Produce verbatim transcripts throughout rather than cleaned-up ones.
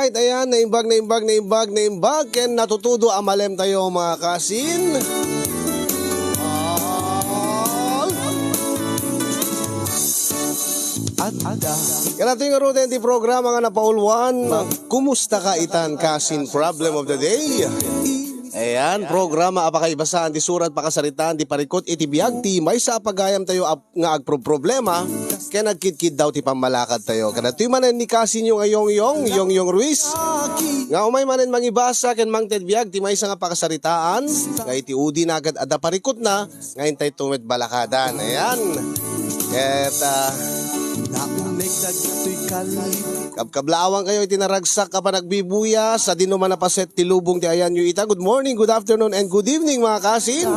Alright, ayan, naimbag, naimbag, naimbag, naimbag, ken natutudo a malem tayo, mga kasin. At ada. Kanatay nga ruten ti programa nga napauluan, Kumusta Ka Itan, Kasin, Problem of the Day. Ayan, programa a pakaibasaan ti surat, pakasaritaan ti parikut iti biag ti maysa a pagayam tayo a nga agproproblema ken agkitkiddaw ti pammalakad tayo. Kadatoy manen ni kasinyo nga Yongyong, Yongyong Ruiz, nga umay manen mangibasa ken mangted biag ti maysa nga pakasaritaan nga iti udi na ket adda parikutna nga intay to met balakadan. Ayan. Ket, ah, Nauneg dagitoy kalip. Kabkablaawan kayo iti naragsak a panagbibuya, sadino man a paset ti lubong ti ayanyo ita. Good morning, good afternoon, and good evening, mga kasin.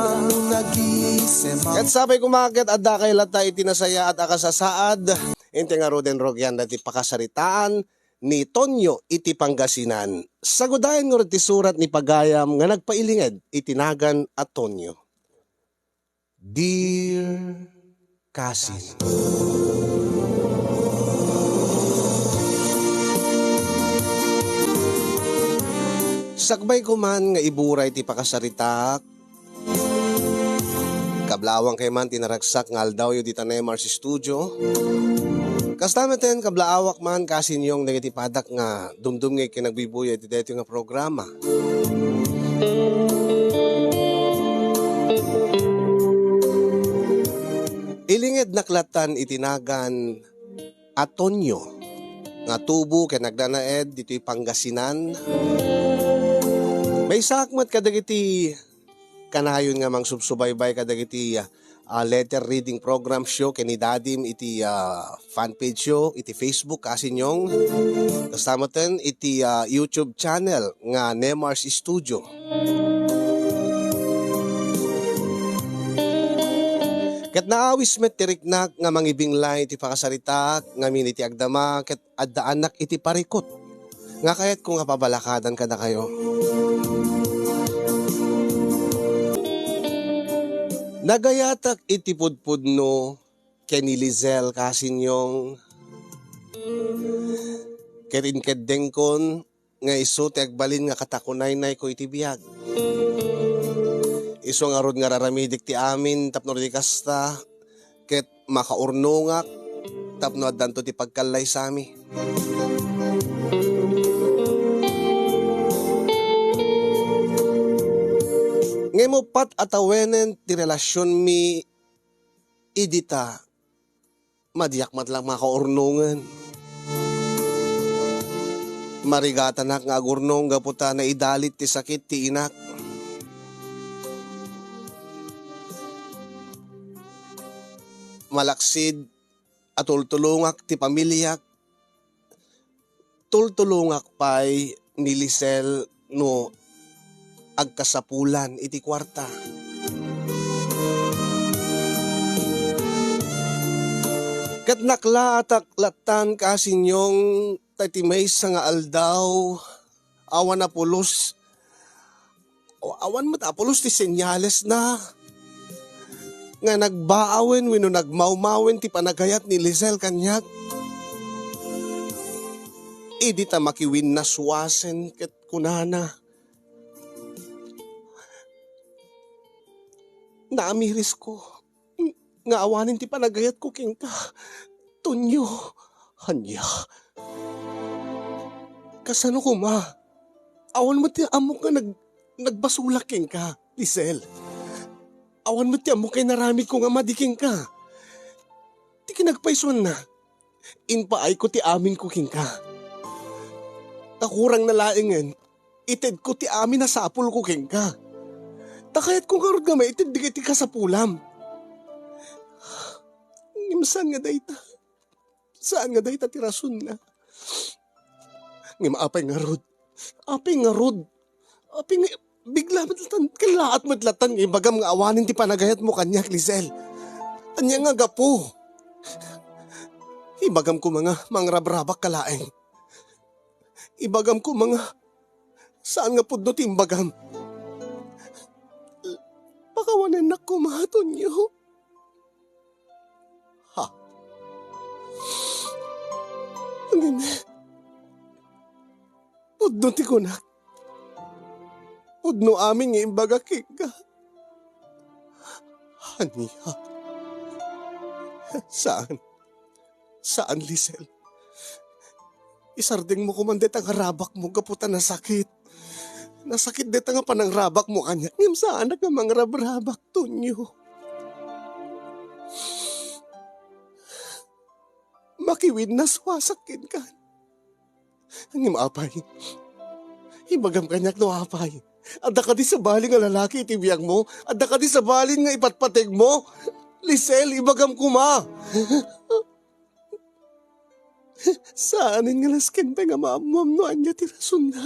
Ket sapay kumaket, adda kay latta iti nasayaat a kasasaad. Inti nga ruden rugyan dati pakasaritaan ni Tonyo iti Pangasinan. Sagudayen ngarud ti surat ni pagayam nga nagpailinged iti nagan a Tonyo. Dear Kasin. Sakbay ko man nga iburay ti pakasaritak, kablaawan kay man ti naragsak nga aldawyo dita Nemar's Studio. Kasta meten, kablaawak man, kasinyong dagiti padak nga dumdum nga kinagbibuya iti daytoy nga programa. Ilingednak lattan iti nagan a Tonyo nga tubo ken nagnanaed ditoy Pangasinan. Maysaak met kadagiti kanayon nga mangsubsubaybay kadagiti, ah, letter reading programs yo ken ni Dadim iti, ah, fan page yo iti Facebook, kasinyong. Kasta metten iti, ah, YouTube channel nga Nemar's Studio. Ket naawis met ti riknak nga mangibinglay iti pakasaritaak ngamin iti agdama ket addaanak iti parikut nga kayatko nga pabalakadan kadakayo. Nagayatak iti pudpudno ken ni Lizelle, kasinyong, ket inkeddengkon nga isu ti agbalin nga katakunaynayko iti biag. Isu ngarud nga raramidik ti amin tapno di kasta, ket makaurnongak tapno addanto ti pagkallaysami. Ngem uppat a tawenen ti relasionmi idi ta, madiak met la makaurnongen. Marigatanak nga agurnong gapu ta naidalit ti sakit ti inak. Malaksid a tultulongak ti pamiliak, tultulongak pay ni Lisel no agkasapulan iti kuarta. Ket naklaatak lattan, kasinyong, ta iti maysa nga aldaw, awan a pulos, awan met a pulos ti senyalesna nga nagbaawen wenno nagmawmawen ti panagayat ni Lisel kaniak. Idi ta makiwinnaswasen ket kunana, "Naamirisko nga awanen ti panagayatko kenka, Tonyo." Ania? Kasano koma? Awan met ti ammok nga nag-, nagbasolak kenka, Lisel. Awan met ti ammok nga inaramidko nga madi kenka. Ti kinagpaysuanna, impaayko ti aminko kenka. Ta kurang na laengen, itedko ti amin a sapulko kenka. Ta kayatko ngarud nga maited dagiti kasapulam. Ngem saan nga dayta? Saan nga dayta ti rasonna? Ngem apay ngarud? Apay ngarud? Apay nga bigla met latan, kallaat met latan nga ibagam nga awanen ti panagayatmo kaniak, Lisel? Ania nga gapu? Ibagam koma nga mangrabrabak ka laeng. Ibagam koma nga saan nga pudno ti imbagam. Pakawanennak koma, Tonyo. Ha? Ngem, Don ti kunak, pudno amin nga imbaga kenka. Ania? Saan. Saan, Lisel. Isardengmo koman deta nga rabakmo gapu ta nasakit. Nasakit deta nga panangrabakmo kaniak. Ngem saanak nga mangrabrabak, Tonyo. Makiwinnaswasak kenka. Ngem apay, ibagam kaniak no apay. Adda kadi sabali nga lalaki iti biagmo? Adda kadi sabali nga ipatpategmo? Lisel, ibagam koma. Saanen nga nasken pay nga maammoam no ania ti rasonna.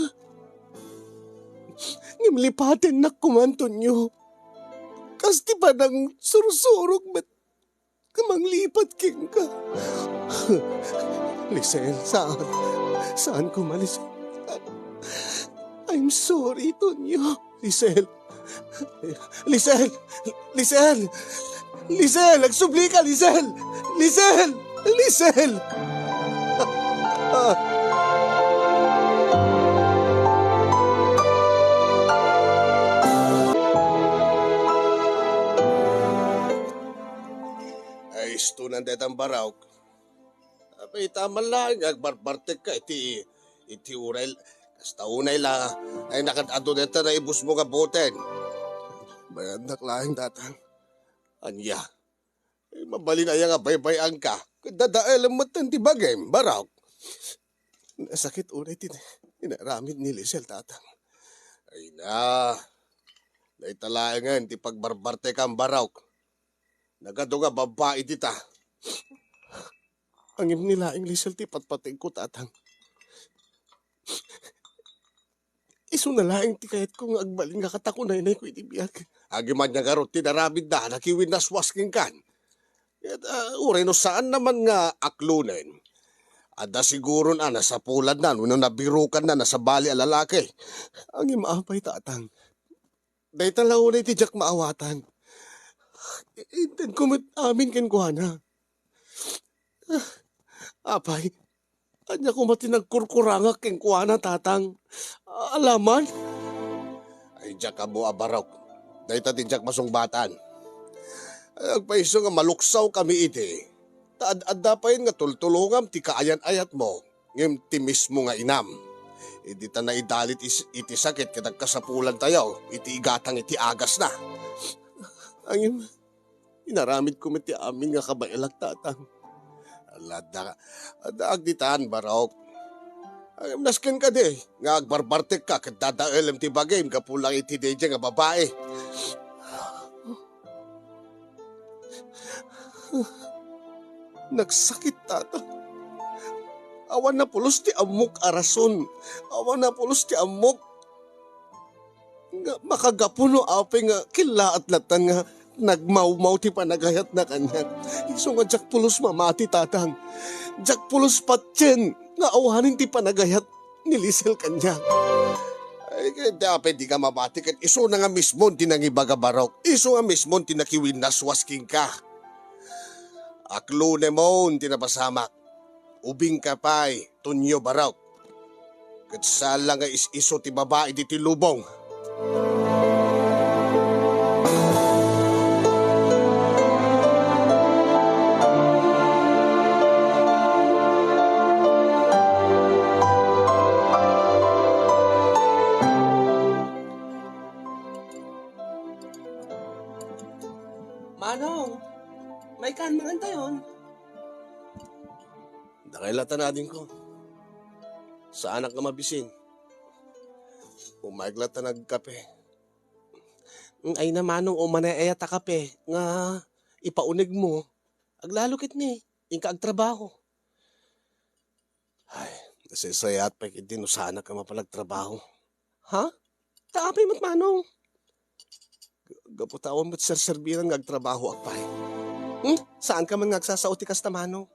Ngem lipatennak koma, Tonyo. Kas ti panangsursurok met nga manglipat kenka. Lisel, saan. Saan koma, Lisel. I'm sorry, Tonyo. Lisel. Lisel! Lisel! Lisel! Agsublika, Lisel! Lisel! Lisel! Ay, istunan detang baraok. Apay, ita man laeng nga agbarbartekka iti, iti uray, kasta unay la, ay, nakad-adu deta naibusmo nga boten. Bayadnak laeng, tatang. Ania? Eh, mabalin aya nga baybay-angka? Dadaelem metten ti bagim, baraok. Nasakit unay ti inaramid ni Lisel, tatang. Ay na, dayta laengen ti pagbarbartekam, baraok. Nagadu nga babbai dita. Ngem ni laeng Lisel ti patpategko, tatang. Isuna laeng ti kayatko nga agbalin nga katakunaynayko iti biag. Agiman nga garud ti naramidda, nakiwinnaswas kenkan. Ket, ah, uray no saan naman nga aklonen, adda siguron a nasapulanna wenno nabirukanna na sabali a lalaki. Ngem apay, tatang. Dayta la unay ti diak maawatan. Intedko met amin kenkuana. Apay, ania koma ti nagkurkurangak kenkuana, tatang? Alaman? Ay, diak ammo a baraok. Dayta ti diak masungbatan. Agpayso nga maluksawkami iti. Ta ad-adda pay nga tultulongam ti kaayan-ayatmo. Ngem ti mismo nga inam, idi ta naidalit is-, iti sakit ket agkasapulantayo iti igatang iti agasna. Ngem, inaramidko met ti amin nga kabaelak, tatang. Ala, adda, adda agditan, baraok. Ngem nasken kadi nga agbarbartekka ket dadaelem ti bagim gapu lang iti daydiay nga babai. Nagsakit, tatang. Awan a pulos ti ammok a rason. Awan a pulos ti ammok nga makagapu no apay nga kellaat latta nga nagmawmaw ti panagayatna kaniak. Isu nga diak pulos mamati, tatang. Diak pulos patien nga awanen ti panagayat ni Lisel kaniak. Ay, ket apay dika mabati ket isuna nga mismon ti nangibaga, baraok. Isu nga mismon ti nakiwinnaswas kenka. Aklonemon ti napasamak. Ubingka pay, Tonyo, baraok. Ket saan la nga is-isu ti babai ditoy lubong. Manong, maikan mangan tayon. Dakay latta, adingko. Saanak nga mabisin. Umayag latta nagkape. Ay na, manong, umanay aya ta kape nga ipaunegmo. Aglalo ket ni, inka agtrabaho. Ay, nasaysayaat pay ketdi no saanak a mapalagtrabaho. Ha? Ta apay met, manong? Gapu ta awan met serserbiran nga agtrabahoak pay. Hmm? Saanka man nga agsasao ti kasta, manong?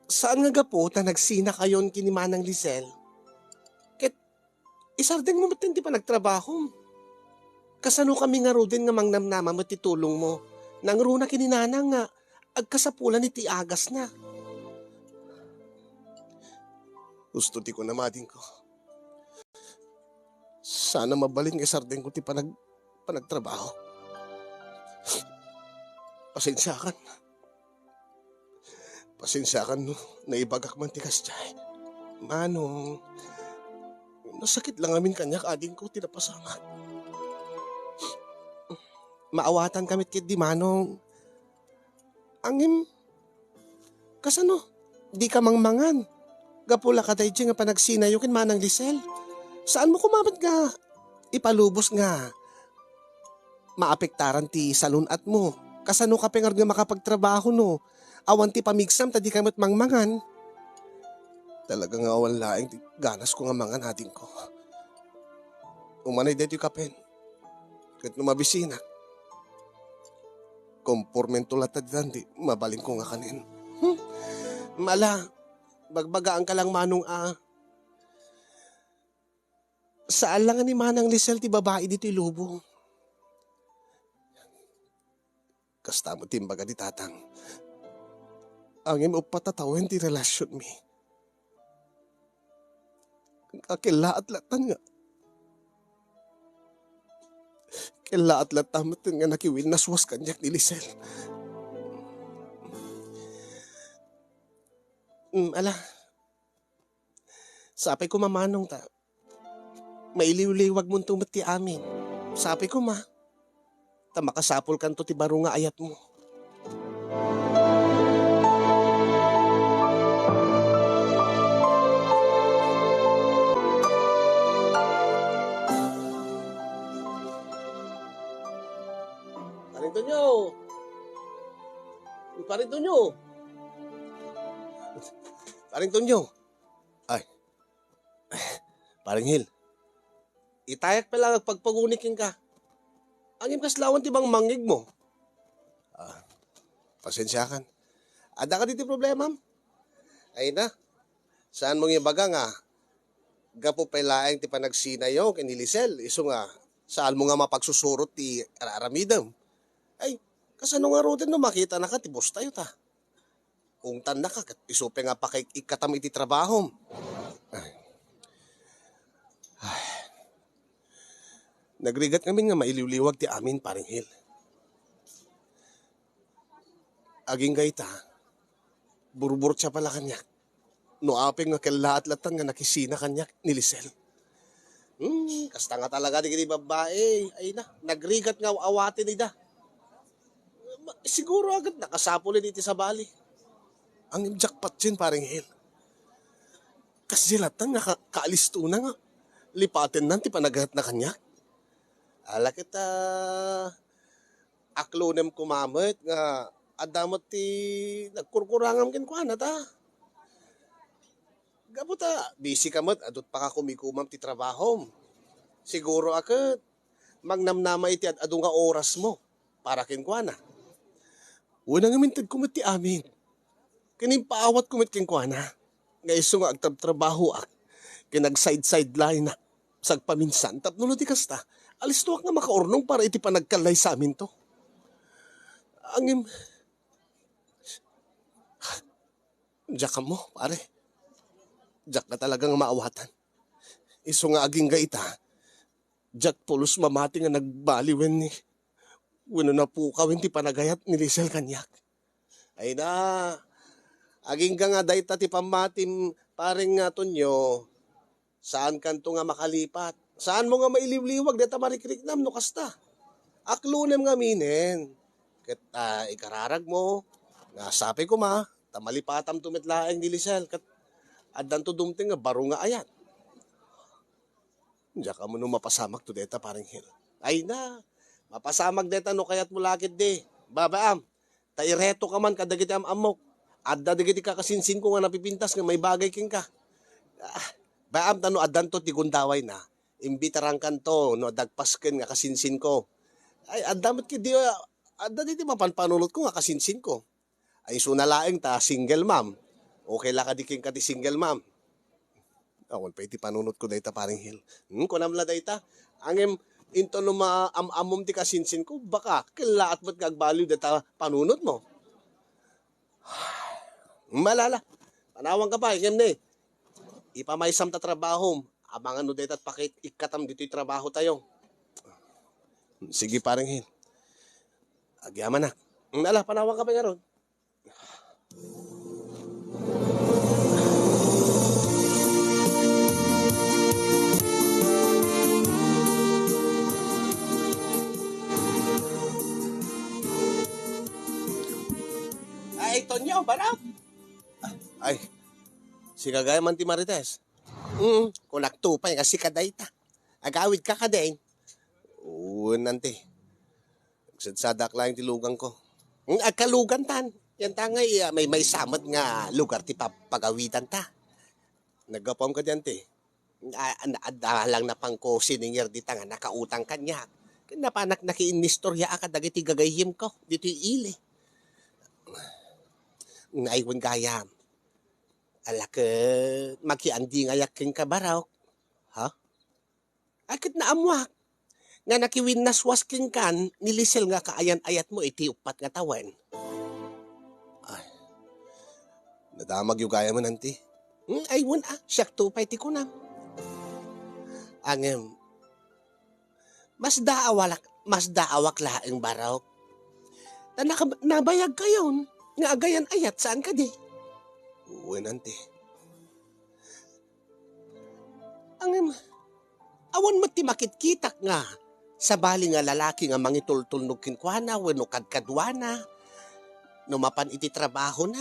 Saan nga gapu ta nagsinakayon ken ni Manang Lisel? Ket isardengmo met ti panagtrabahom. Kasano kami ngaruden nga mangnamnama met ti tulongmo? Nangruna ken ni Nanang nga agkasapulan iti agasna. Husto ti kunam, adingko. Sana mabalin nga isardengko ti panag-, panagtrabaho. Pasensiakan. Pasensiakan no naibagak man ti kasdiay. Manong, nasakit lang amin kaniak, adingko, ti napasamak. Maawatan kamit ketdi, Manong. Ngem, kasano? Dika mangmangan. Gapu la kadaydi nga panagsinayo ken Manang Lisel. Saanmo koma met nga ipalubos nga maapektaran ti salun-atmo? Kasano ka pay ngarud nga makapagtrabaho no awan ti pamigsam ta dika met mangmangan? Talaga nga awan laeng ti ganasko nga mangan, adingko. Umanay daytoy kapen. Ket no mabisinak, kompormento latta ditan ti mabalinko nga kanen. Hmm. Ala, bagbagaanka lang, Manong, a. Saan lang a ni Manang Lisel ti babai ditoy lubong. Kasta met ti imbaga ti tatang. Ngem uppat a tawen ti relasionmi. Nga kellaat lattan nga, kellaat latta met nga nakiwilnaswas kaniak ni Lisel. Mm, ala. Sapay koma, Manong, ta mailiwliwagmonto met ti amin. Sapay koma. Ta makasapulkanto ti baro nga ayatmo. Paring Tonyo! Paring Tonyo! Paring Tonyo! Ay, Paring Hil, itayak pay lang agpagpaguni kenka. Ngem kasla awan ti mangmangngegmo. Ah, pasensiakan. Adda kadi ti problemam? Ay na, saanmo nga ibaga nga gapu pay laeng ti panagsinayo ken ni Lisel, isu nga saanmo nga mapagsusurot ti ar-aramidem. Ay, kasano ngaruden no makitanaka ti boss tayo ta? Ungtannaka ket isu pay nga pakaik-ikkatam iti trabahom. Ay. Ay. Nagrigat ngamin nga mailiwliwag ti amin, Paring Hil. Agingga ita, burburtsa pay la kaniak. No apay nga kellaat lattan nga nakisina kaniak ni Lisel. Hmm, kasta nga talaga dagiti babbai. Ay na, nagrigat nga aw-awaten ida. Ma-, siguro agad nakasapul iti sabali. Ngem diak patien, Paring Hil. Kasdi lattan nga ka-, kaalistona nga lipatennan ti panagayatna kaniak. Ala ket, ah, aklonem koma met nga adda met ti nagkurkurangam kenkuana ta. Gapu ta busy ka met, adu ti pakakumikumam ti trabahom. Siguro a ket magnamnama iti ad-adu nga orasmo para kenkuana. Wen, nangimintedko met ti amin. Ken impaawatko met kenkuana nga isu nga agtrabtrabahoak ken agsidesideline-ak sagpaminsan tapno no di kasta, alistoak nga makaurnong para iti panagkallaysaminto. Ngem, diak ammo, pare. Diak nga talaga nga maawatan. Isu nga agingga ita, diak pulos mamati nga nagbali wenni wenno napukawen ti panagayat ni Lisel kaniak. Ay na, agingga nga dayta ti pammatim, Paring Tonyo, saankanto nga makalipat. Saanmo nga mailiwliwag dayta marikriknam no kasta. Aklonem ngaminen. Ket, ah, ikararagmo nga sapay koma ta malipatamto met laeng ni Lisel ket addanto dumteng nga baro nga ayat. Diak ammo no mapasamakto dayta, Paring Hil. Ay na, mapasamak dayta no kayatmo la ketdi. Babaam, ta iretoka man kadagiti am-ammok. Adda dagiti kakasinsinko nga napipintas nga maibagay kenka. Ah, baam ta no addanto ti gundawayna, imbitarankanto no adda agpasken nga kasinsinko. Ay, adda met ketdi, ah, adda dagiti mapanpanunotko nga kasinsinko. Ay, isuna laeng ta single mom. Okay la kadi kenka ti single mom? Awan pay iti panunotko dayta, Paring Hil. Hmm, kunam la dayta. Ngem inton no maam-ammom ti kasinsinko, baka kellaat met nga agbaliw dayta panunotmo. Malala. Panawanka pay, ngem ne. Ipamaysam ta trabahom. Amangan no dayta pakit-, ikkatam ditoy trabaho tayo. Sige, Pareng Hil. Agyamanak. Ala, panawanka pay ngarud. Ay, Tonyo, barok. Ay, sika gayam ti Marites. Mm, kunakto pay nga sika dayta. Agawidka kadi. Wen, anti. Agsadsadak laeng ti luganko. Mm, agkalugantan. Yan ta nga, iya, maymaysa met nga lugar ti pap-, pagawidanta. Naggapuam kadi, anti. A-, a-, adda lang napangko siningir dita nga nakautang kaniak. Ken napanak nakiinnistorya a kadagiti gagayyemko ditoy ili. Ay, wen gayam. Ala ket makiandingayak kenka, barok. Ha? Ay, ket naammoak nga nakiwinnaswas kenka ni Lisel nga kaayan-ayatmo iti uppat nga tawen. Ay, nadamagyo gayamen, anti. Hmm, ay, wen a, siakto pay ti kunam. Ngem, masdaawalak-, masdaawak laeng, barok. Ta naka-, nabayagkayon nga agayan-ayat, saan kadi? Wen, anti. Ngem, awan met ti makitkitak nga sabali nga lalaki nga mangitultulnog kenkuana wenno kadkaduana no mapan iti trabahona.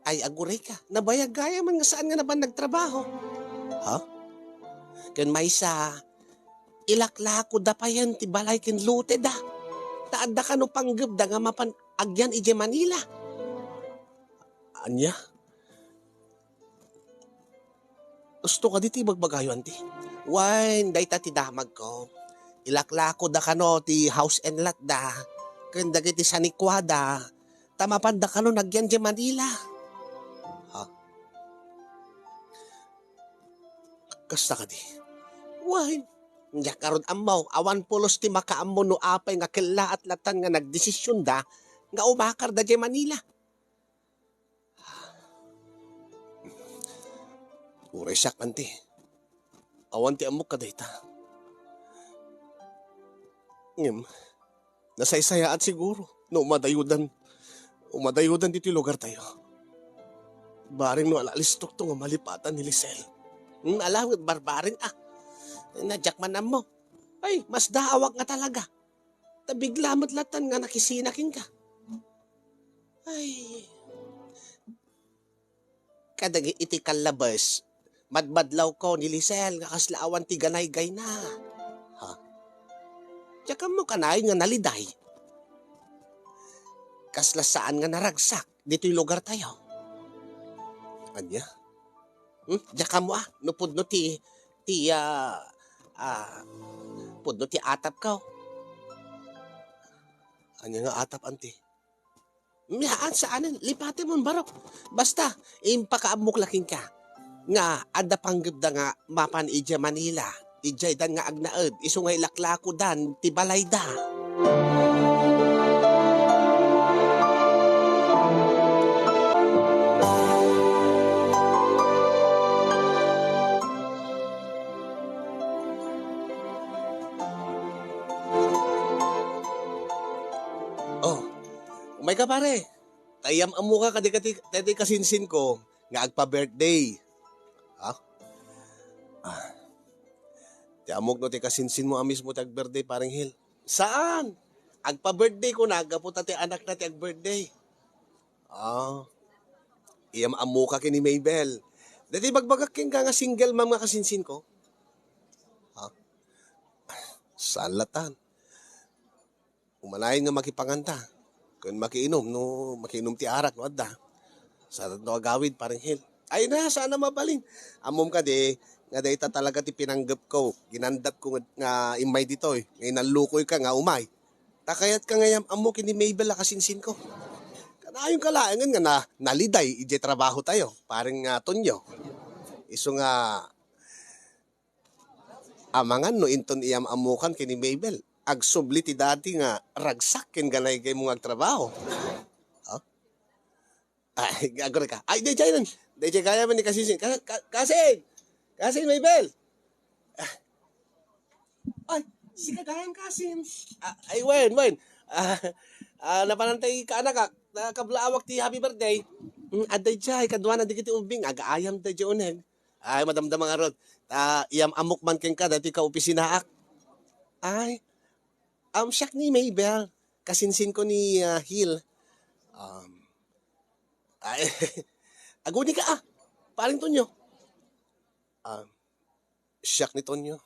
Ay, agurayka, nabayag gayamen nga saan nga napan nagtrabaho. Ha? Ken maysa, ilaklakoda payen ti balay ken loteda. Ta adda kano panggepda nga mapan agyan idiay Manila. Ania? Husto kadi ti ibagbagayo, anti? Wen, dayta ti damagko. Ilaklakoda kano ti house and lot da, ken dagiti sanikuada, ta mapanda kano nagyan idiay Manila. Ha? Kasta kadi? Wen, diak ngarud ammo, awan pulos ti makaammo no apay nga kellaat latan nga nagdesisionda nga umakarda idiay Manila. Uray siak, anti. Awan ti ammok kadayta. Ngem, nasaysayaat siguro no umadayodan, umadayodan ditoy lugartayo. Bareng no alalistok to nga malipatan ni Lisel. Hmm, ala, barbareng a. Ay, na, diak man ammo. Ay, masdaawak nga talaga. Ta bigla met latan nga nakisina kenka. Ay. Kadagiti iti kallabes, madmadlawko ni Lisel nga kasla awan ti ganaygayna. Ha? Diak ammo kanayon nga naliday. Kasla saan nga naragsak ditoy lugartayo. Ania? Hmm? Diak ammo a, no pudno ti, ti, ah, ah, pudno ti atapko. Ania nga atap, anti? Mayat, saanen, lipatem barok. Basta, impakaammok la kenka nga adda panggepda nga mapan idiay Manila. Idiaydan nga agnaed, isu nga ilaklakodan ti balayda. Oh, umayka, pare. Ta iyam-ammoka kadi, kadi, kadi kasinsinko nga agpa-birthday. Ha? Ah. Ti ammok no ti kasinsinmo a mismo ti ag-birthday, Pareng Hil? Saan? Agpa-birthday ko na, gapu ta ti anakna ti ag-birthday. Ah. Iyam-ammoka ken ni Mabel. Dayta ibagbagak kenka nga single mom nga kasinsinko. Ha? Saan latan? Umanayon nga makipanganta ken makiinum no makiinum ti arak no adda. Saan no agawid, Pareng Hil? Ay na, saan a mabalin. Ammom kadi nga dayta talaga ti pinanggepko, ginandakko nga, nga immay ditoy, nga inallukoyka nga umay. Ta kayatka nga iyam-ammo ken ni Mabel a kasinsinko. Kanayonka laengen nga na, naliday idiay trabahotayo, Pareng, ah, Tonyo. Isu nga amangan no inton iyam-ammokan ken ni Mabel, agsubli ti dati nga ragsak ken ganaygaymo nga agtrabaho. Ha? Ay, agurayka. Ay, di, diay, Daydiay gayam ni Kasinsin. Ka-, ka-, Kasin! Kasin, Mabel! Ah. Ay, sika gayam, Kasin. Ah, ay, wen, wen. Ah, ah, napanantay ka, anak, ah. Nakablaawak ti happy birthday. Mm, adda idiay, kaduana dagiti ubbing, agaayam daydiay uneg. Ay, madamdama ngarud. Ta, iyam-ammok man kenka, daytoy ka opisinaak. Ay, um, siak ni Mabel. Kasinsin ko ni, ah, Hil. Um, ay, aguni ka, ah. Paring Tonyo. Um, siak ni Tonyo.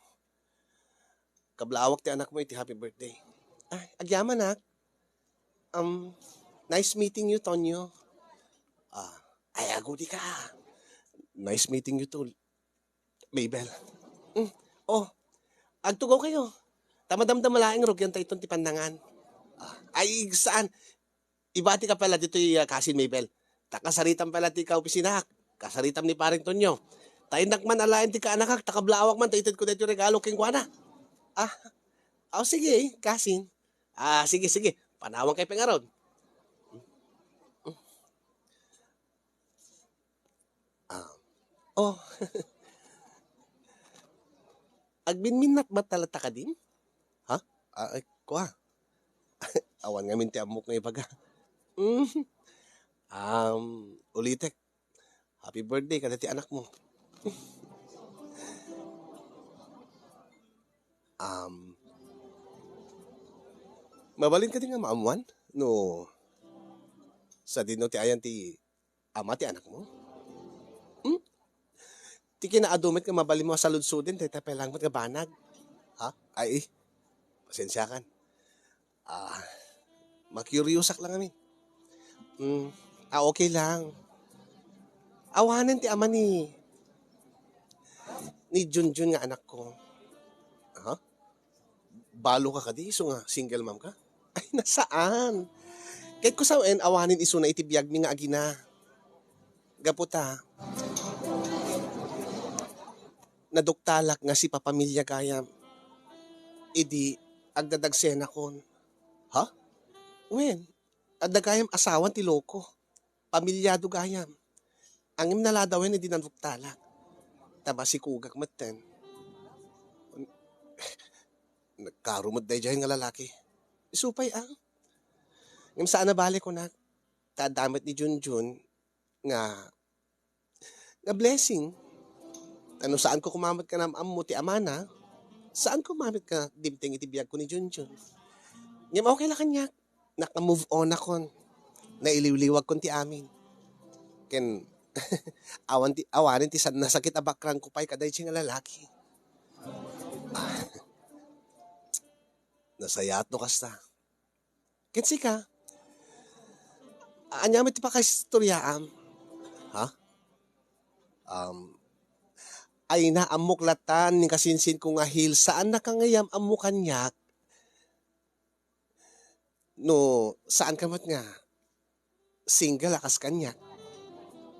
Kablaawak ti anakmo iti happy birthday. Ay, agyamanak. Um, nice meeting you, Tonyo. Ah, ay, agudi ka. Nice meeting you too, Mabel. Mm. Oh, agtugaw kayo. Ta madamdama laeng rugian ta iton ti pannangan. Ah, ay, saan? Ibati ka pala ditoy, ah, Kasin Mabel. Ta kasaritam pala ti kaopisinaak. Kasaritam ni Paring Tonyo. Ta innak man alaen ti kaanakak, ta kablaawak man, ta itedko daytoy regalo kenkuana. Ah, aw, sige, Kasin. Ah, sige, sige. Panawan kay pengarod. Ah. Oh. Agminminnat ba talaga kadim? Ha? Ah, ay, kua. Awan ngamin ti ammok nga ibaga. Mm. Um, ulitek. Happy birthday kada ti anakmo. Um, mabalin kadi nga maammuan no sadino ti ayan ti ama ti anakmo? Hmm? Ti kinaadu met nga mabalinmo a saludsuden dayta pay laeng met nga banag. Ha? Ay, eh. Pasensiakan. Ah, makiuriosak lang amin. Hmm, ah, okay lang. Awanen ti ama ni, ni Junjun nga anakko. Ha? Balo ka kadi, isu nga single mom ka? Ay, nasaan? Ket kusawen, awanen isuna iti biagmi nga agina. Gapu ta, naduktalak nga sipapamilya gayam. Idi agdadagsenakon. Ha? Wen, adda gayam asawan ti loko. Pamilyado gayam. Ngem naladawen idi naduktalak. Ta masikugak metten. Nagkaro met daydiay nga lalaki. Isu pay a. Ngem saan a bale kunak. Ta adda met ni Junjun nga, nga blessing. Ta no saanko koma met nga naam-ammo ti amana, saanko koma met nga dimteng iti biagko ni Junjun. Ngem okay la kaniak. Naka-move on akon. Nailiwliwagkon ti amin. Ken, awan ti, awanen ti san-, nasakit a bakrangko pay kadaydi nga lalaki. Nasayaat no kasta. Ket sika, ania met ti pakaistoryaam? Ha? Um, ay, naammok latan ni kasinsinko nga Hil, saannaka nga iyam-ammo kaniak. No, saanka met nga single a kas kaniak.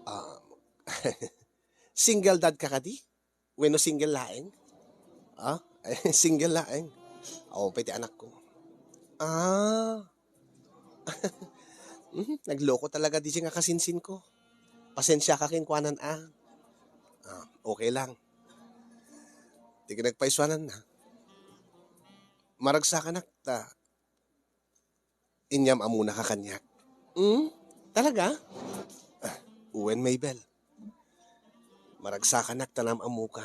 Ah, single dad ka kadi? Wenno single laeng? Ah, single laeng. Awan pay ti anakko. Ah. Mhm, nagloko talaga daydiay nga kasinsinko. Pasensiaka kenkuana a. Ah, okay lang. Ti kinagpaysuananna. Maragsakanak ta inyam-amonaka kaniak. Hmm? Talaga? Ah, wen, Mabel. Maragsakanak ta naam-ammoka.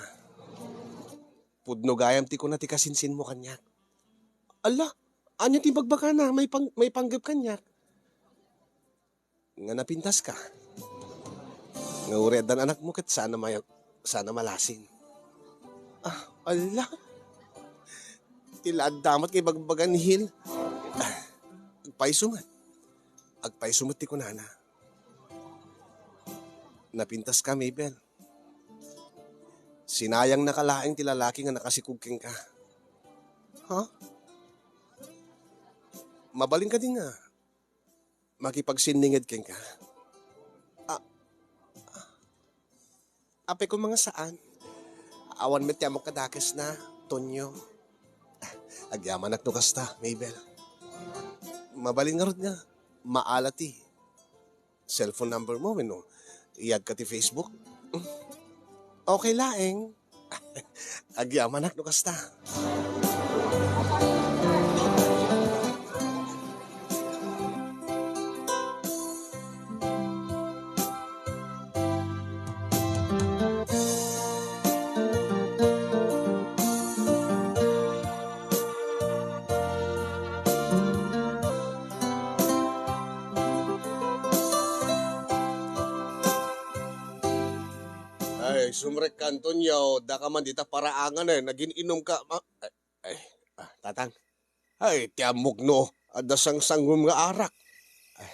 Pudno gayam ti kuna ti kasinsinmo kaniak. Ala, ania ti ibagbagana? Maipang-, maipanggep kaniak. Nga napintaska. Nga uray addan anakmo ket saan a may-, saan a malasin. Ah, ala. Ti la adda met nga ibagbaga ni Hil. Ah, agpayso met. Agpayso met ti kunana. Napintaska, Mabel. Sinayangnaka laeng ti lalaki nga nakasikog kenka. Ha? Mabalin kadi nga makipagsinninged kenka? A-, apay koma nga saan? Awan met ti ammok kadakesna, Tonyo. Agyamanak no kasta, Mabel. Mabalin ngarud nga maala ti cellphone number mo wenno Iyadka ti Facebook? Okay laeng. Agyamanak no kasta. Ay, sumrekka, Antonio, daka man dita paraangan, eh. Nagin-inom ka, ma-, ay, ay, ah, tatang. Ay, ti ammok no, adda sangsanguem nga arak. Ay,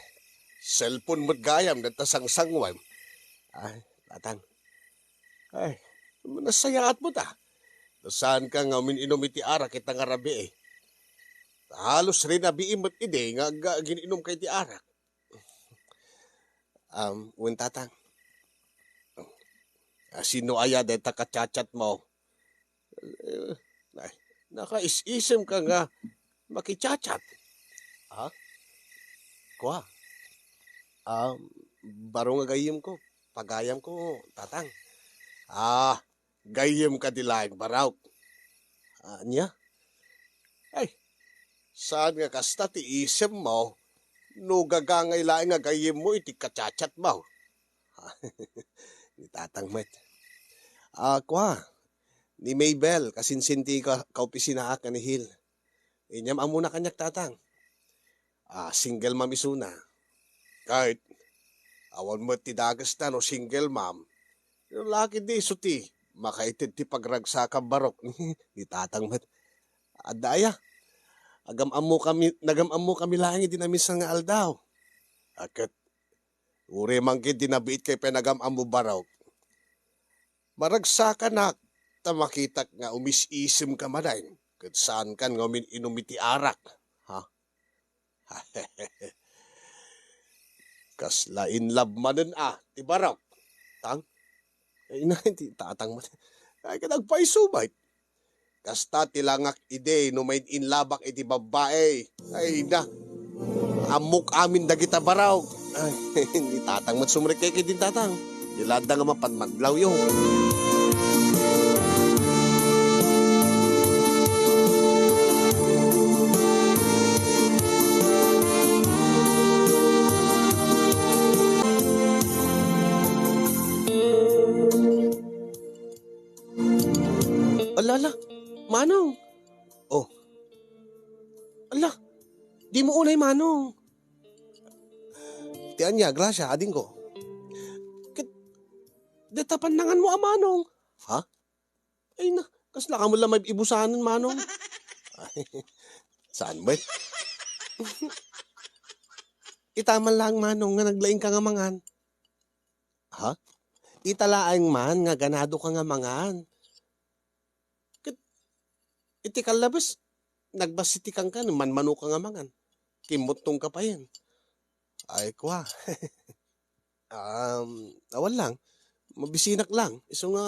cellphone met gayam, dagta sangsanguem. Ay, tatang. Ay, nasayaat mo ta. Saan ka nga umin-inom iti arak ita nga rabii, eh. Halos rinabii met idi nga agin-inom ka iti arak. Um, wen tatang. Ah, sino aya dayta ka-chat-chat mo? Eh, ay, nakaisisem ka nga makichat-chat. Ha? Kua? Ah, baro nga gayyem ko. Pagayam ko, tatang. Ah, gayyem ka di laeng baraok. Ania? Ay, saan nga kasta ti isem mo no gagangay laeng nga gayyem mo iti ka-chat-chat mo? Ni tatang met. Ah, kua, ni Mabel, kasinsin ti ka-, kaopisinaak nga ni Hil. Inyam-ammona kaniak, tatang. Ah, single mom isuna. Ket awan met ti dakes ta no single mom. Lalaki di isu ti makaited ti pagragsakam baraok. Ni tatang met. Adda aya. Agam-ammo kami, nagam-ammo kami laeng idi naminsan nga aldaw. A ket, uray man ket di nabiit kay panagam-ammo baraok. Maragsakanak, ta makitak nga umis-isem ka manen, ket saan kan nga umin-inom iti arak. Ha? Kasla in love manen a, ti baraok. Tang? Ay, na, ti tatang man. Ay, ket agpayso met. Kasta ti langak idi no main-in love-ak iti babbai. Ay, na. Ammok amin dagita baraok. Ay, ni tatang met sumrekka ketdin, tatang. Ti ladda nga mapan madlawyo. Ala, ala, Manong. Oh. Ala, dimo unay, Manong. Ti ania, Gracia, adingko? Ket, dayta pannanganmo a, Manong. Ha? Ay na, kasla ka met la maib-ibusanen, Manong. Saan met? Ita man laeng, Manong, nga naglaing ka nga mangan. Ha? Ita laeng man nga ganado ka nga mangan. Ket iti kallabes, nagbassit ti kankan, manmano ka nga mangan. Kimmuttong ka payen. Ay, kua. Um, awan lang. Mabisinak lang. Isu nga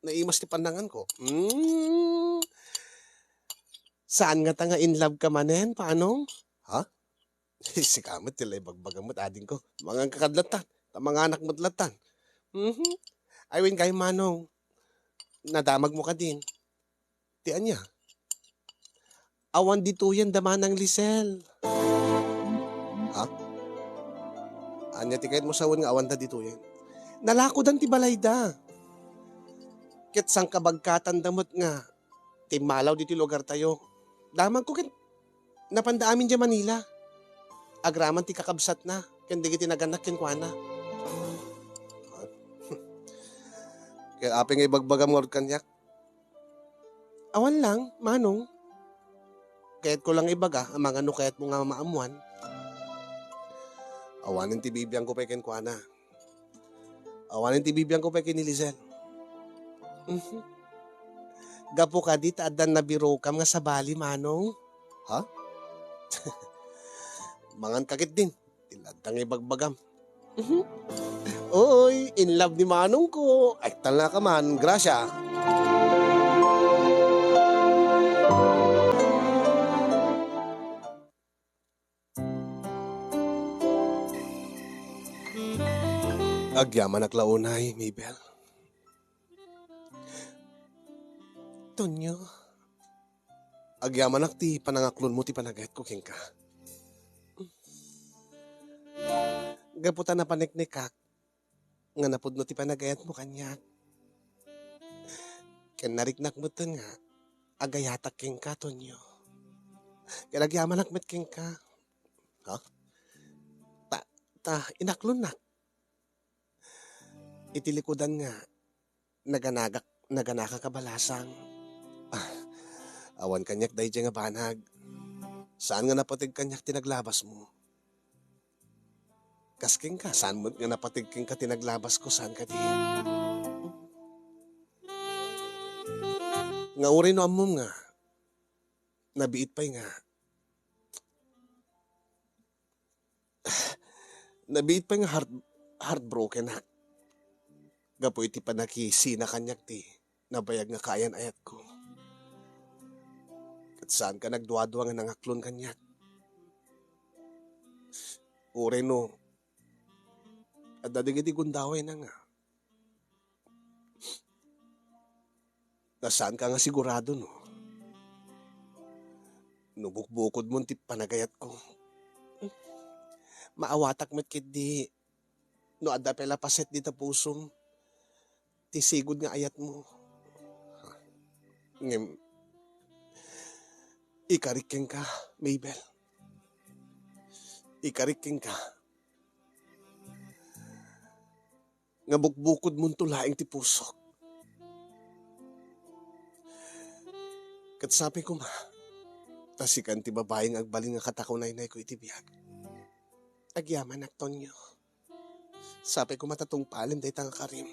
naimas ti pannanganko. Mm. Saan ngata nga in love ka manen, Manong? Ha? Sika met ti la ibagbagam met, adingko. Mangan ka kad lattan. Ta manganak met lattan. Mhm. Ay, wen kay, Manong. Nadamagmo kadin. Ti ania? Awan ditoyen da Manang Lisel. Ha? Ania ti kayatmo sawen nga awan da ditoyen? Nalakodan ti balayda. Ket sangkabagkatanda met nga timmalaw ditoy lugartayo. Damagko ket napanda amin diay Manila. Agraman ti kakabsatna ken dagiti nagannak kenkuana. Ket apay nga ibagbagam ngarud kaniak? Awan lang, Manong. Kayatko lang ibaga, amangan no kayatmo nga maammuan. Awanen ti bibiangko pay kenkuana. Awanen ti bibiangko pay ken ni Lisel. Mhm. Gapu kadi ta addan nabirokam nga sabali, Manong? Ha? Mangan ka ketdin. Ti ladda nga ibagbagam. Mhm. Oy, in love ni Manongko. Ay, talna ka man. Gracia. Agyamanak la unay, Mabel. Tonyo, agyamanak ti panangaklonmo ti panagayatko kenka. Gapu ta napaneknekak nga napudno ti panagayatmo kaniak. Ken nariknak metten nga agayatak kenka, Tonyo. Ken agyamanak met kenka. Ha? Ta, ta, inaklonnak. Iti likudan nga, naganagak, naganaka kabalasang. Ah, awan kaniak daydiay nga banag. Saan nga napateg kaniak ti naglabasmo. Kas kenka, saan met nga napateg kenka ti naglabasko, saan kadi? Nga uray no ammom nga, nabiit pay nga, nabiit pay nga heart-, heartbroken ak. Gapu iti panakisina kaniak ti nabayag nga kaayan-ayatko. Ket saanka nagduadua nga nangaklon kaniak. Uray no, adda dagiti gundawayna nga, ta saanka nga sigurado no, no bukbukodmon ti panagayatko. Maawatak met ketdi no adda pay la paset dita pusom ti sigud nga ayatmo. Ngem, ikarik kenka, Mabel. Ikarik kenka nga bukbukodmonto laeng ti pusok. Ket sapay koma, ta sikan ti babai nga agbalin nga katakunaynayko iti biag. Agyamanak, Tonyo. Sapay koma ta tungpalem dayta nga karim.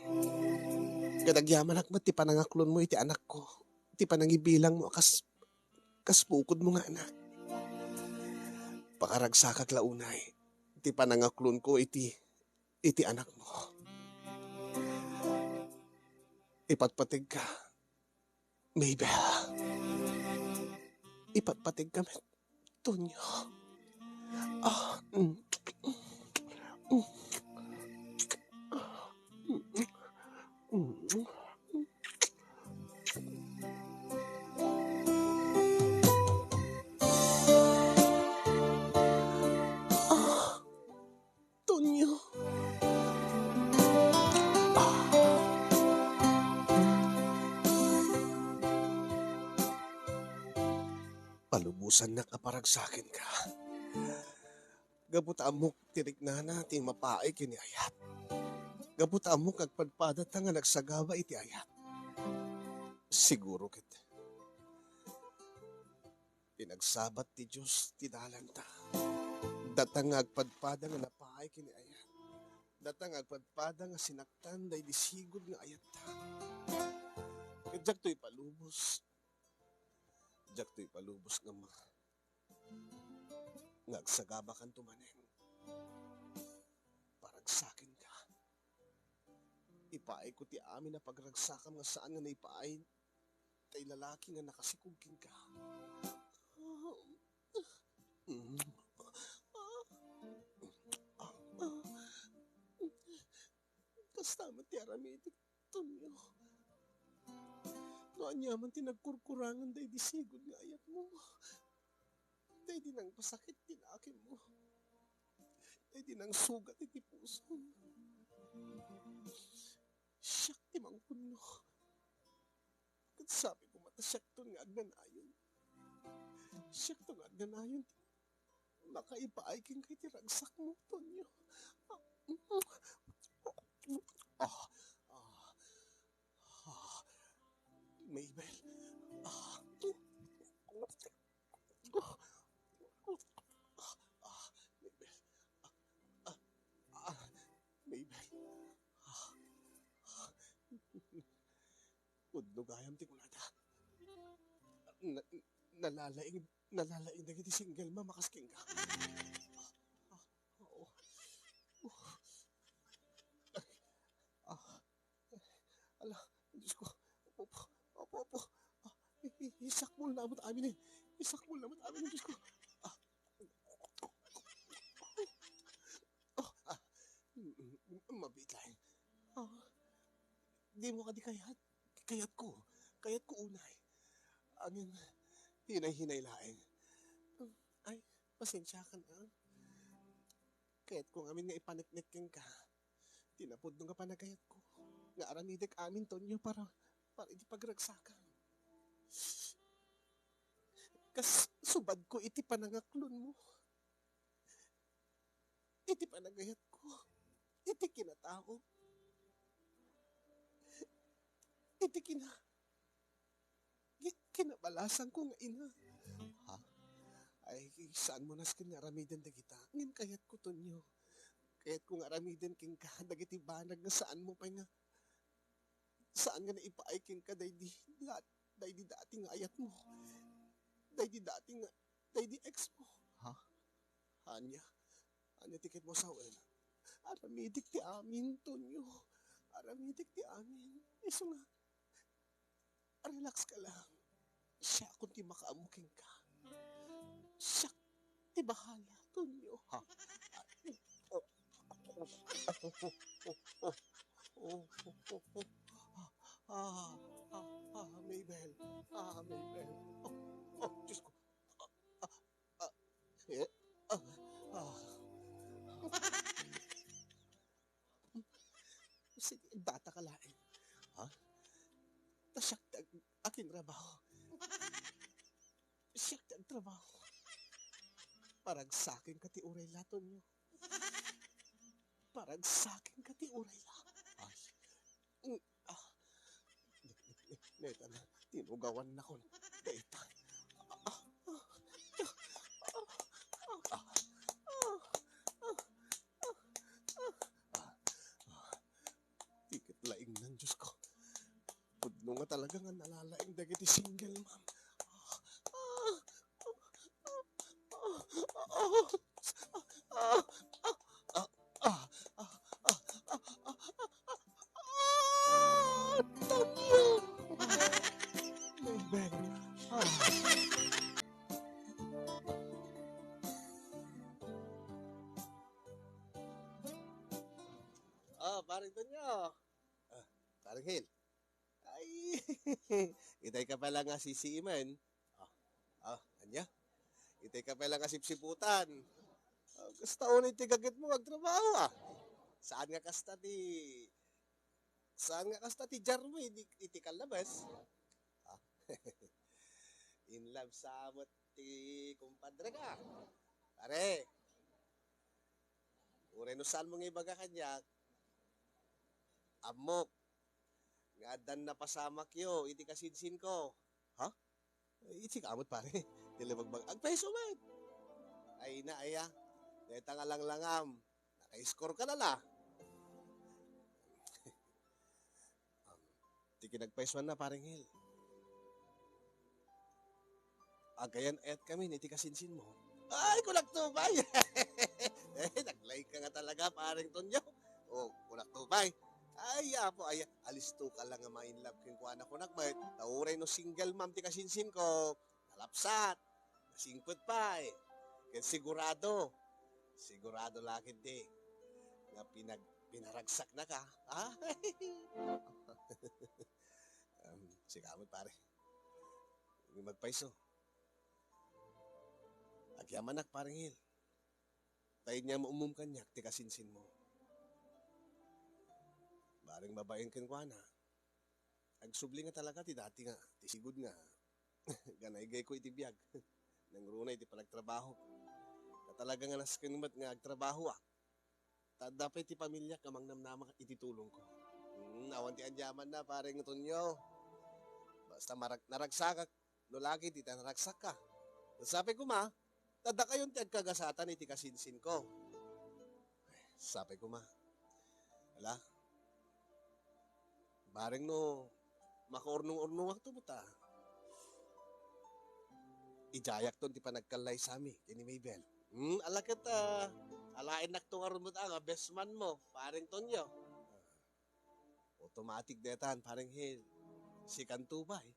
Ket agyamanak met ti panangaklonmo iti anakko, ti panangibilangmo a kas, kas bukodmo nga anak. Pakaragsakak la unay ti panangaklonko iti, iti anakmo. Ipatpategka, Mabel. Ipatpategka met, Tonyo. Ah, mm. Ah, Tonyo. Ah. Palubosannak a paragsakenka. Gapu ta ammok ti riknana ti mapaay ken ni ayat. Gapu ta ammok nga agpadpadata nga nagsagaba iti ayat. Siguro ket pinagsabat ti Dios ti dalanta. Data nga agpadpada nga napaay ken ni ayat. Data nga agpadpada nga sinaktan daydi sigud nga ayatta. Ket diakto ipalubos. Diakto ipalubos nga ma-, nga agsagabakanto manen. Paragsakenka. Ipaayko ti amin a pagragsakam nga saan nga naipaay tay lalaki nga nakasikog kenka. Kasta met ti aramidek, Tonyo. No aniaman ti nagkurkurangan daydi sigud nga ayatmo, daydi nangpasakit ti nakemmo, daydi nangsugat iti pusom, siak ti mangpudno. Ket sapay koma ta siakto nga agnanayon. Siakto nga agnanayon ti makaipaay kenka iti ragsakmo, Tonyo. Ah, ah, ah, Mabel. Ah, ah, ah, Mabel. Ah, ah, ah, Mabel. Ah, ah. Pudno gayam ti kunada. Na, nalalaing, nalalaing dagiti single mom a kas kenka. Ah, ah, oo. Ah, ala, Diyos ko. Apo, apo, apo, apo. Ah, i-, i-, isakmol na amot amin eh. Isakmol na amot amin, Diyos ko. Ah. Oh, ah. Mm, mm, mm, mabiit laeng. Dimo kadi kayat? Kayatko. Kayatko unay. Ngem hinay-hinay laeng. Ay, pasensiakan, ah. Kayatko ngamin nga ipaneknek kenka ti napudno nga panagayatko, nga aramidek amin, Tonyo, para, para iti pagragsakam. Kas subadko iti panangaklonmo, iti panagayatko, iti kinataom, iti kina-, ki-, kinabalasanko nga ina. Ha? Ay, saanmo nasken nga aramiden dagita. Ngem kayatko, Tonyo. Kayatko nga aramiden kenka dagiti banag nga saanmo pay nga, saan nga naipaay kenka daydi dat-, daydi dati nga ayatmo. Daydi dati nga, daydi ex mo. Ha? Ania? Ania ti ketmo a sawen? Aramidek ti amin, Tonyo. Aramidek ti amin. Isu nga, relax ka lang. Siakon ti makaammo kenka. Siak ti bahala, Tonyo. Ha? Oh, oh, oh, oh, oh. Ah, ah, ah, Mabel. Ah, Mabel. Oh, oh, Diyos ko. Ah, ah, ah, eh, ah, ah. Sige, bata ka laeng. Ha? Ta siak ti ag-, akin trabaho. Siak ti agtrabaho. Paragsakenka ti uray la, Tonyo. Paragsakenka ti uray la. Ay. Mm, ah. Neta na, tinugawannakon. Dayta. Ah, ah, ah, ah, ah, ah, ah, ah, ah. Ti ket laingnan, Diyos ko. Pudno nga talaga nga nalalaing dagiti single mom. Tonyo! Amen. Ah. Ah, Paring Tonyo. Ah, Paring Hil. Ay, itay ka pala nga sisiimen. Ah, ah, ania? Itay ka pala nga sipsiputan. Ah, kasta unay ti gaget mo agtrabaho, ah. Saan nga kasta ti, saan nga kasta ti jar mo, iti, iti kallabas? Ah. In love sa met ti kumpadre ka. Pare, uray no saan mo nga ibaga kaniak, ammok nga addan napasamakyo iti kasinsinko. Ha? Iti ka met, pare. Ti labagbag-, agpayso met. Ay na, aya. Dayta nga langlangam. Naka-score ka na la. Ti kinagpaysuanna, Paring Hil. Agayan-ayat kami iti kasinsinmo. Ay, kunak to pay! Eh, naglaing ka nga talaga, Paring Tonyo. Oh, kunak to pay. Ay, apo, ay, alisto ka lang nga ma-in love kenkuana, kunak met. Ta uray no single mom ti kasinsinko, nalapsat. Nasingpet pay. Ket sigurado. Sigurado la ketdi nga pinag-, pinaragsaknaka. Ah? Um, sika met, pare. Magpayso. Agyamanak, Paring Hil. Ta ania nga ummum kaniak ti kasinsinmo. Bareng babaen kenkuana, agsubli nga talaga ti dati nga, ti sigud nga, ganaygayko iti biag. Nangruna iti panagtrabaho. Ta talaga nga nasken met nga agtrabahoak. Ta adda pay ti pamiliak nga mangnamnama iti tulongko. Hmm, awan ti anyamanna, Paring Tonyo. Basta marag-, naragsakak, no lagi ti ta naragsakka. Sapay koma, ta dakayon ti agkagasatan iti kasinsinko. Sapay koma. Ala, bareng no makaurnong-urnongakto met, a, idiayakton ti panagkallaysami ken ni Mabel. Hmm, ala ket, a, alaennakto ngarud met, a, nga best man mo, Paring Tonyo. Automatic daytan, Paring Hil. Sikanto pay.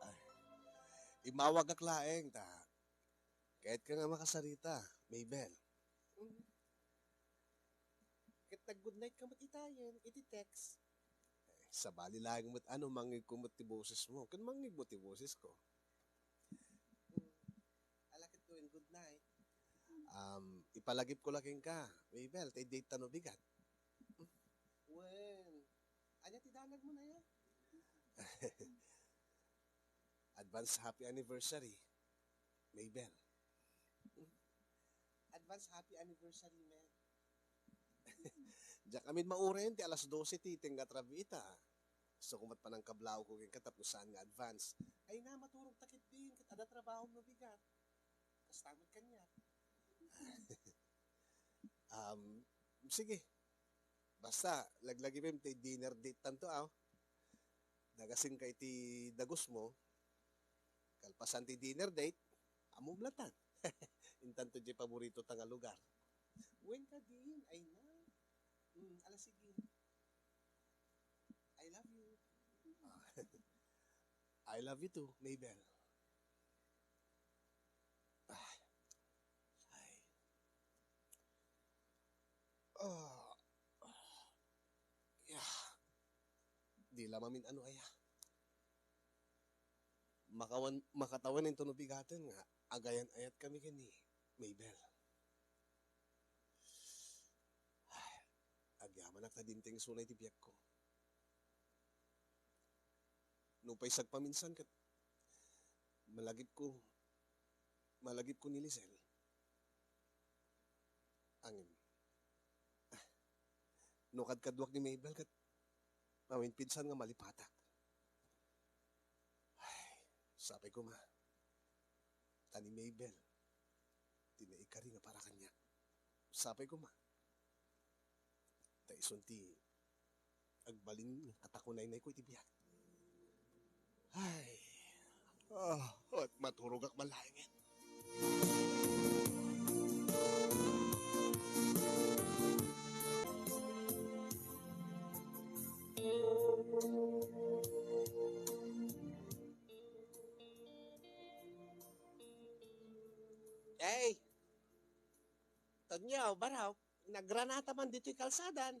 Ay, Mawagak laeng ta. Kayat ka nga makasarita, Mabel. Mm. Ket nag-good night ka met itayen, iti text. Sabali laeng met ano, mangngeg ko met ti boses mo. Ken mangngeg mo ti boses ko. Mm. Ala ket wen, good night. Um, ipalagip ko la kenka, Mabel, ta date ta no bigat. Wen, ania ti danag mo na ya? Advance happy anniversary, Mabel. Advance happy anniversary, man. Diak amin mauren ti alas dose ti tengnga a trabaho ita. Gusto ko met panangkablaw ko kenka tapno saan nga advance. Ay na, maturog ta ketdin, ket adda trabahom no bigat. Kasta met kaniak. Um, sige. Basta, laglagipem ti dinner date tanto, aw. Nagasin ka iti dagus mo. Kalpasan ti dinner date, ammom latan. Intanto diay paborito ta nga lugar. Wen kadin, ay na. Mm, ala sige. I love you. I love you too, Mabel. Ah, ay. Ah. Ya. Di la mamin-ano aya. Makawan, makatawen inton no bigaten nga agayan-ayat kami ken ni Mabel. Ay, agyamanak ta dinteng suna iti biagko. Nupay sagpaminsan ket malagipko, malagipko ni Lisel. Angem. Ah, no kadkaduak ni Mabel ket maminpidsan nga malipatak. Ay, sapay koma. Ta ni Mabel, ti naikari nga para kaniak. Sapay koma. Ta isun ti agbalin nga katakunaynayko iti biag. Ay. Ah, at maturogak man laengen. Hey! Tonyo, baraw, nagranata man ditoy kalsadan.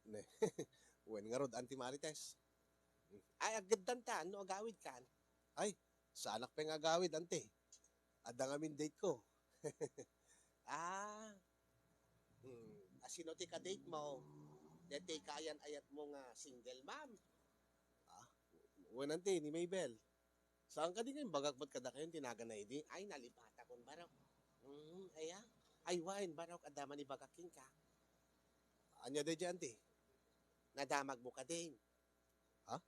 Ne, wen ngarud, Auntie Marites. Ay, aggeddanta, no agawidkan? Ay, saanak pay nga agawid, Auntie. Adda ngamin date ko. Ah. Hmm. Asino ti kadate mo? Daytoy kaayan-ayat mo nga single mom? Ah, wen, Auntie, ni Mabel. Saan kadi nga imbagak met kadakayo ti naganna idi? Ay, nalipatakon, barok. Mm, aya. Ay, wen, barok, adda man ibagak kenka. Ania daydiay, Auntie? Nadamagmo kadin. Ha?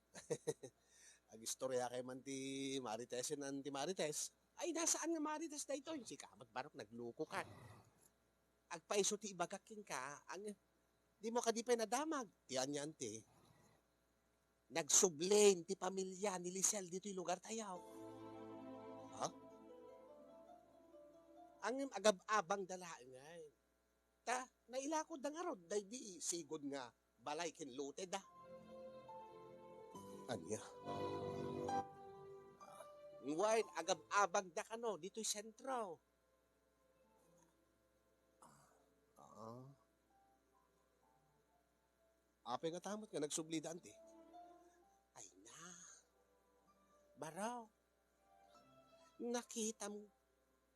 Agistoriakay man ti Maritesan, Auntie Marites. Ay, na, saan nga Marites daytoy? Sika met, barok, naglukokan. Agpayso ti ibagak kenka, ang, dimo kadi pay nadamag. Ti ania, Auntie? Nagsublin ti pamilia ni Lisel ditoy lugartayo. Ha? Ngem agab-abangda laengen. Ta, nailakodda ngarud daydi sigud nga balay ken loteda. Ania? Wen, agab-abangda kano ditoy sentro. Ah. Apay ngata met nga nagsublida, Auntie? Ay na. Baro, nakitam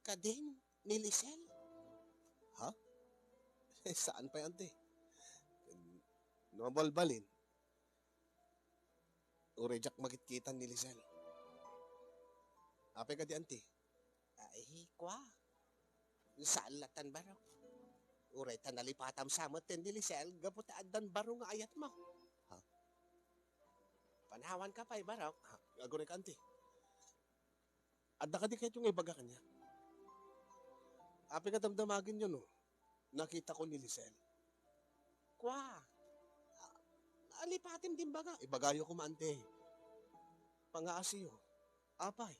kadin ni Lisel? Ha? Saan pay, Auntie? No mabalbalin, uray diak makitkitan ni Lisel. Apay kadi, Auntie? Ay, kua. Saan latan, baro. Uray ta nalipatam sa met ken ni Lisel gapu ta addan baro nga ayatmo. Ha? Panawanka pay, baro. Ha? Aguray ka, Auntie. Adda kadi kayatyo nga ibaga kaniak? Apay nga damdamagenyo no nakitako ni Lisel? Kua. A-, alipatem din baga. Ibagayo koma, Auntie. Pangaasiyo. Apay.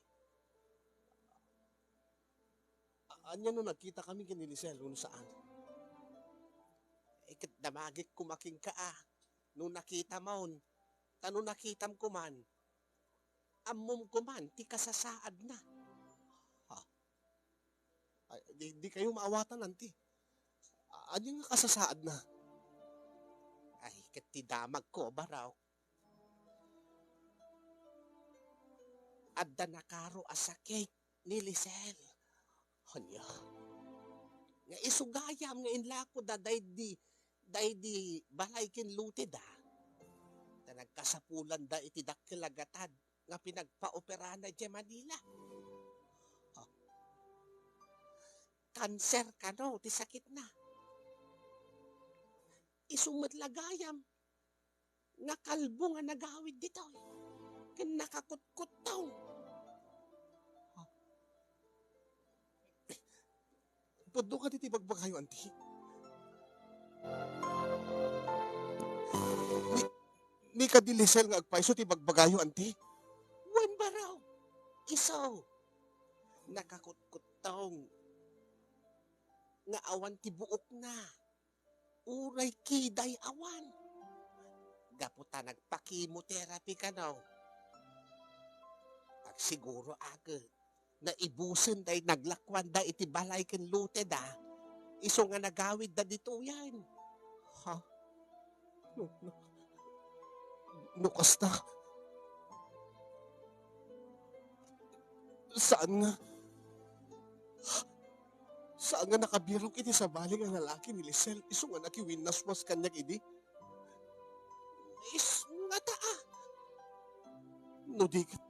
A-, ania no nagkitakami ken ni Lisel wenno saan? Eh, ket damagek koma kenka, a. No nakitamon, ta no nakitam koman, ammom koman ti kasasaadna. Ha? Ay, di, di kayo maawatan, anti. A-, ania nga kasasaadna? Ay, ket ti damagko, Barok. Adda nakaro a sakit ni Lisel. Ania? Nga isu gayam nga inlakoda daydi, daydi balay ken loteda. Ta nagkasapulanda iti dakkel a gatad nga pinagpaoperana idiay Manila. Oh. Kanser kano ti sakitna. Isu met la gayam nga kalbo nga nagawid ditoy ken nakakutkuttong. Pudno kadi ti bagbagayo, anti? Ni, ni kadi Lisel nga agpayso ti bagbagayo, anti? Wen, Barok. Isu. Nakakutkuttong nga awan ti buokna. Uray kiday awan. Gapu ta nagpa-chemotherapy kano. Agsiguro aket, naibusen daydi naglakuanda iti balay ken loteda, isu nga nagawidda ditoyen. Ha? No, no, no kasta, saan nga, saan nga nakabirok iti sabali nga lalaki ni Lisel, isu nga nakiwinnaswas kaniak idi? Is, ngata a? No di ket,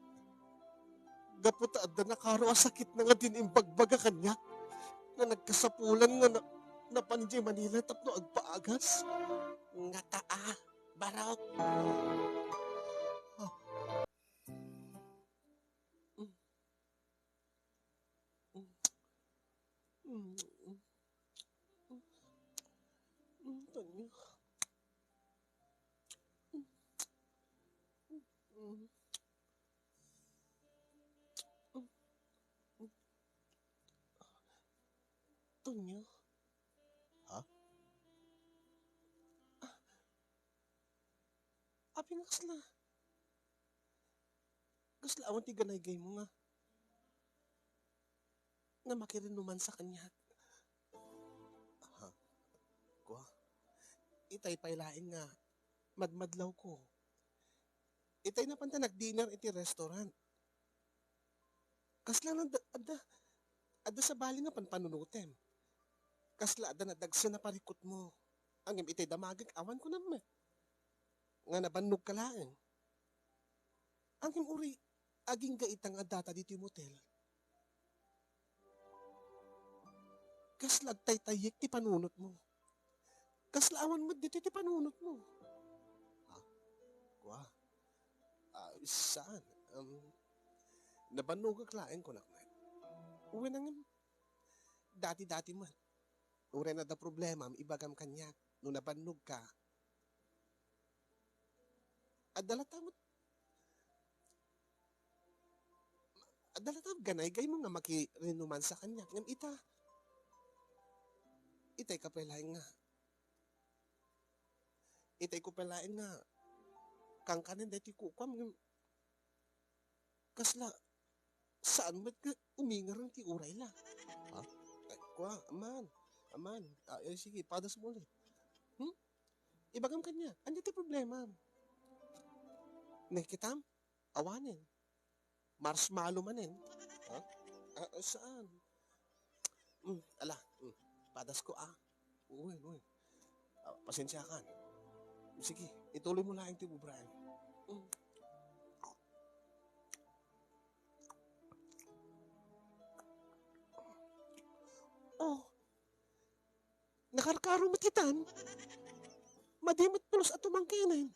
gapu ta adda nakaro a sakitna nga din imbagbaga kaniak, nga nagkasapulan nga na-, napan idiay Manila tapno agpaagas. Ngata a, Barok. Ah. Mm. Mm. Mm. Mm. Mm. Tonyo. Mm. Mm. Mm. Tonyo. Ha? Ah. Apay nga kasla? Kasla awan ti ganaygaymo nga, nga makirinumansa kaniak? Ha? Kua? Itay pay laeng nga madmadlawko. Itay napan ta nag-dinner iti restaurant. Kasla adda, adda, adda sabali nga panpanunotem. Kasla adda nadagsen a parikutmo. Ngem itay damagek, awan kunam met nga nabannogka laeng. Ngem uray, agingga ita nga addata ditoy motel. Kasla agtaytayyek ti panunotmo. Kasla awan met ditoy ti panunotmo. Ha? Kua? Ah, saan? Um, nabannogak laeng, kunak met. Wen, ngem, dati-dati met. Uray adda problemam, ibagam kaniak. No nabannogka, adda latta met, adda latta ganaygaymo nga makirinumansa kaniak. Ngem ita, itay ka pay laeng nga, itay ko pay laeng nga kankanen daytoy kukuam, ngem kasla, saan met nga umingarang ti uray la? Ha? Ay, kua, aman, aman. Ah, eh, sige, padas mo ulit. Hmm? Ibagam kaniak, ania ti problemam? Nakitam? Awanen. Marshmallow manen. Ha? Ah, ah, saan? Hmm, ala, hmm. Padas ko, ah. Uy, uy. Ah, pasensiakan. Sige, ituloy mo laeng ti ubraem. Hmm. Oh, nakarkaro met itan. Madi met pulos a tumangkenen.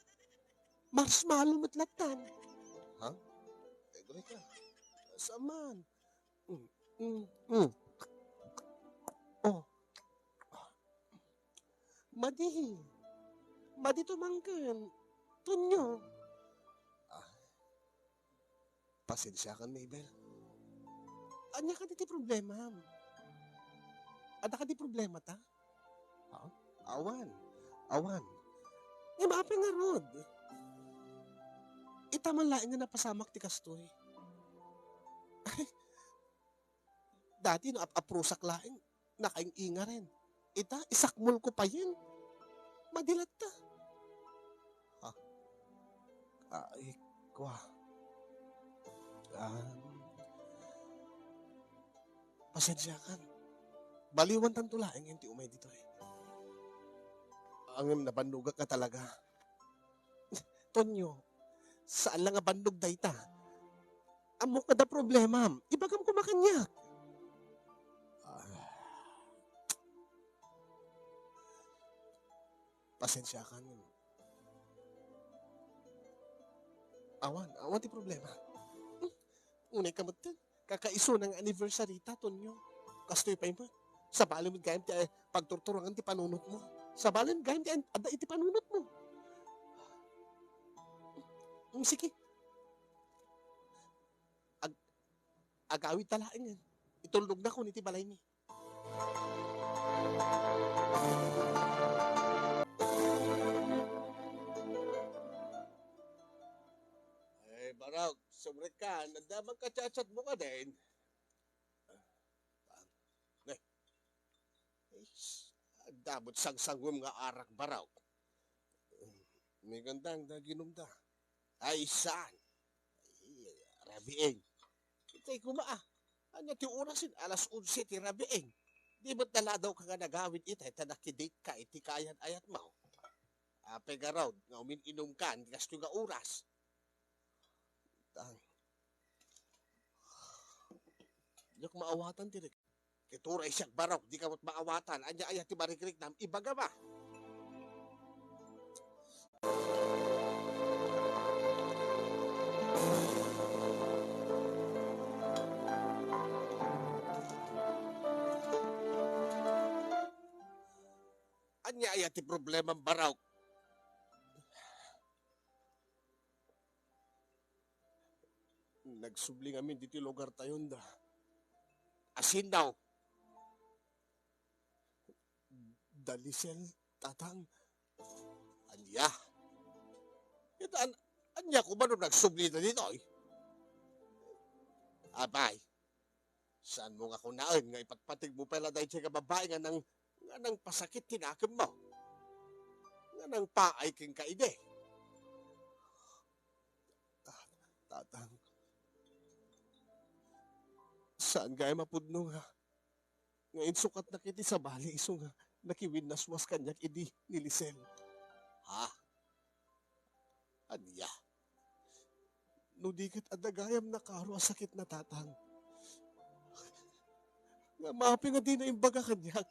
Marshmallow met lattan. Ha? Eh, guray ka. Saan man? Mm, mm, mm. Oh. Madi. Madi tumangken. Tunyo. Ah. Pasensiakan, Mabel. Ania kadi ti problemam? Adda kadi problemata? Ha? Awan. Awan. Ngem apay ngarud? Ita man laeng nga napasamak ti kastoy. Dati no ap-aprusak laeng, nakaing-ingaren. Ita, isakmol ko payen. Madilatta. Ha? Ay, kwa. Ah, pasensiakan. Baliwantanto laeng ti umay ditoy. Ngem nabannogak nga talaga. Tonyo, saan la nga bannog dayta. Ammok nga adda problemam. Ibagam koma kaniak. Ah. Pasensiakan. Awan, awan ti problema. Hmm? Unay ka metten. Kakaisuna nga anniversary ta, Tonyo. Kastoy pay met. Sabali met gayam ti, eh, pagturturongan ti panunotmo. Sabali met gayam ti an-, adda iti panunotmo. Mm, sige. Ag-, agawidta laengen. Itulnognak iti balaymi. Eh, Barok, sumrekkan, adda man ka-chat-chatmo kadin. Ne. Ay, adda met sangsangwem nga arak, Barok. May gandang da ginumda. Ay, saan? Ay, rabiin. Itay kuma, ah. Ania ti orasen? Alas onse ti rabiin. Di met naladaw ka nga nagawid itay ta nakidate ka iti kaayan-ayatmo. Apay garud nga umin-inumkan, kastoy nga oras. Tang. Diak maawatan ti rek-, Kituray siak, Barok, di ka met maawatan. Ania aya ti marikriknam? Ibagam a. Ania aya ti problemam, Barok? Nagsubli ngamin ditoy lugartayon da. Asin daw? Da Lisel, Tatang. Ania? Ita, an-, ania koma no nagsubli da ditoy? Apay, saanmo nga kunaen nga ipatpategmo pay la daytoy nga babai nga nang-, nga nangpasakit ti nakemmo? Nga nangpaay kenka idi? Ta-, Tatang, saan gayam a pudno nga, nga insukatnak iti sabali isu nga nakiwinnaswas kaniak idi ni Lisel. Ha? Ania? No di ket adda gayam nakaro a sakitna, Tatang. Ngem apay nga dina imbaga kaniak?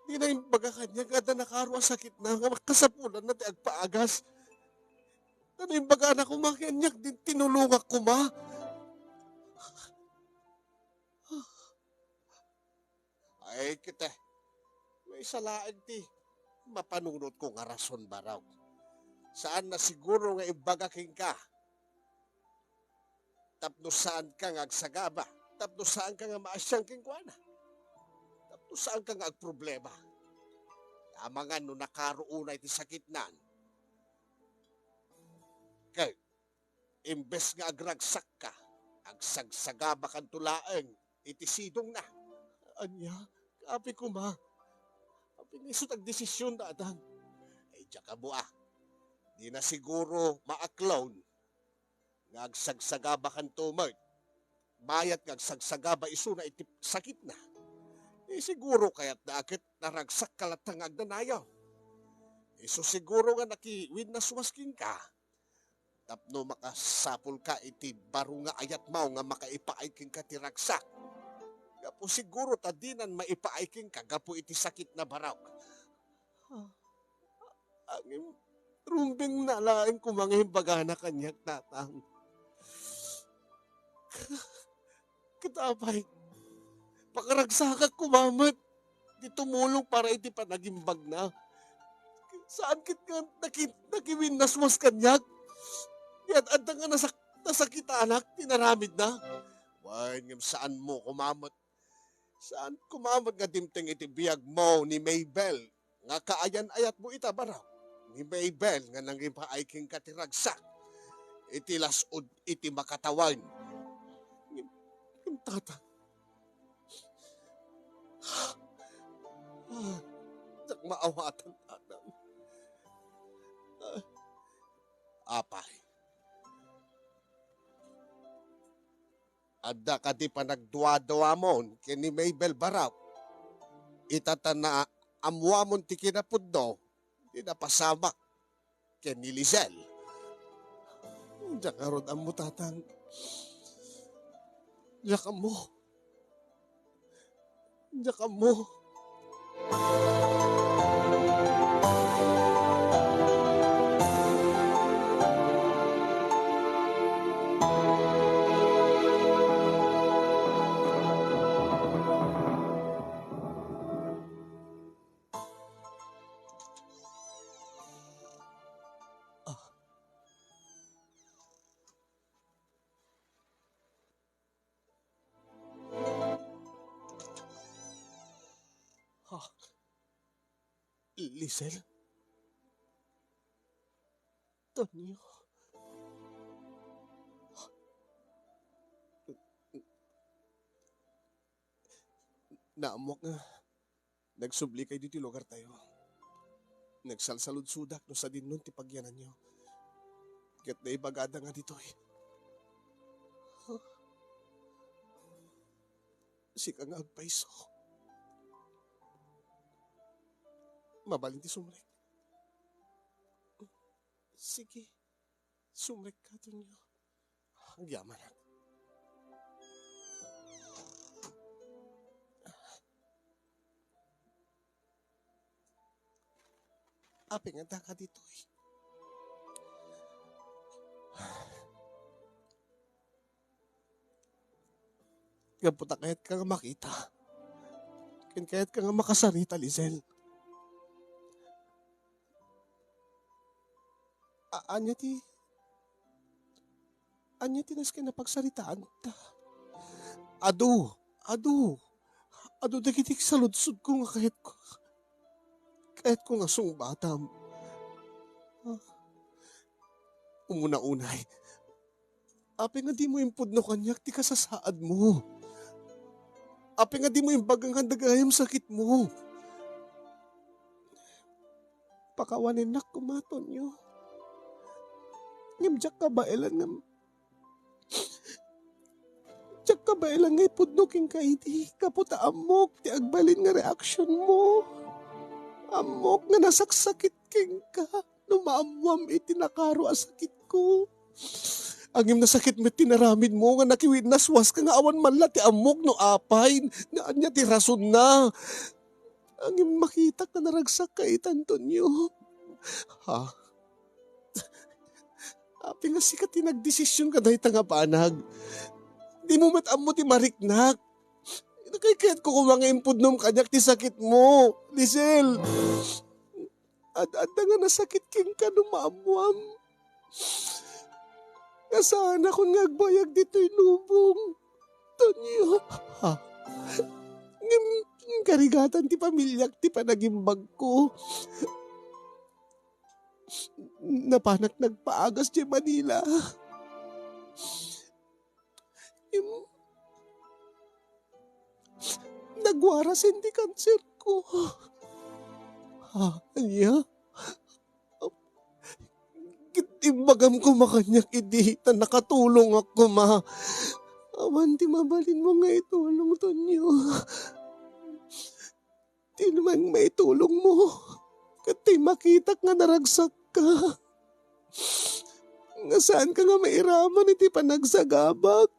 Dina imbaga kaniak nga adda nakaro a sakitna nga kasapulanna ti agpaagas. Ngem imbagana koma kaniak, din tinulongak koma. Ay, ket, maysa laeng ti mapanunotko nga rason, Barok. Saanna siguro nga imbaga kenka tapno saanka nga agsagaba, tapno saanka nga maasian kenkuana, tapno saanka nga agproblema. Amangan no nakaro unay ti sakitnan. Ket imbes nga agragsakka, agsagsagabakanto laeng iti sidongna. Ania? Apay koma? Apay nga isu ti agdesision, Tatang? Ay, diak ammo a. Dina siguro maaklon nga agsagsagabakanto met. Mayat nga agsagsagaba isuna iti sakitna. Di siguro kayatna a ket naragsakka latta nga agdanayaw. Isu siguro nga nakiwinnaswas kenka tapno makasapulka iti baro nga ayatmo nga makaipaay kenka ti ragsak. Gapu siguro ta dinan maipaay kenka gapu iti sakitna, Barok. Ah, ngem rumbeng na laeng koma nga imbagana kaniak, Tatang. Ket apay, pakaragsakak koma met ti tumulong para iti panagimbagna. Saan ket nga naki-, nakiwinnaswas kaniak? Ti ad-adda nga nasak-, nasakitanak ti inaramidna. Wen, ngem saanmo koma met, saan koma met nga dimteng iti biagmo ni Mabel nga kaayan-ayatmo ita, Barok? ni Mabel nga nangibaay kenka ti ragsak iti las-ud iti makatawen. Ngem, ngem, Tatang, ah, diak maawatan, Tatang. Ah, apay, adda kadi panagduaduamon ken ni Mabel Barao? Ita ta naammoamon ti kinapudno ti napasamak ken ni Lisel. Diak ngarud ammo, Tatang. Diak ammo. Diak ammo. Ah. Ha? Lisel? Tonyo? Naammok nga nagsublikayo ditoy lugartayo. Nagsalsaludsodak no sadinnon ti pagyananyo. Ket naibagada nga ditoy. Sika nga agpayso. Mabalin ti sumrek. Sige, sumrekka, Tonyo. Agyamanak. Apay nga addaka ditoy? Gapu ta kayatka nga makita. Ken kayatka nga makasarita, Lisel. A-, ania ti, ania ti nasken a pagsaritaanta? Adu, adu, adu dagiti saludsodko nga kayatko, kayatko nga sungbatam. Ah, umuna unay, apay nga dimo impudno kaniak ti kasasaadmo? Apay nga dimo imbaga nga gayam sakitmo? Pakawanennak koma, Tonyo. Ngem diak kabaelan nga, diak kabaelan nga ipudno kenka idi, gapu ta ammok ti agbalin nga reaksionmo. Ammok nga nasaksakit kenka no maammoam iti nakaro a sakitko. Ngem nasakit met ti naramidmo nga nakiwinaswaska nga awan man la ti ammok no apay, no ania ti rasonna. Ngem makitak nga naragsakka itan, Tonyo. Ha? Apay nga sika ti nagdesision kadayta nga banag? Dimo met ammo ti mariknak. Nakaykayatko koma nga impudnom kaniak ti sakitmo, Lisel. Ad-adda nga nasakit kenka no maammoam nga saanakon nga agbayag ditoy lubong, Tonyo. Ha? Ngem, karigatan ti pamiliak ti panagimbagko. Napanak nagpaagas diay Manila. Im-, nagwarasen ti kanserko. Ha, ania? Ket imbagam koma kaniak idi, ta nakatulongak koma. Awan ti mabalinmo nga itulong, Tonyo. Ti man maitulongmo, ket ti makitak nga naragsakka, nga saanka nga mairaman iti panagsagabak.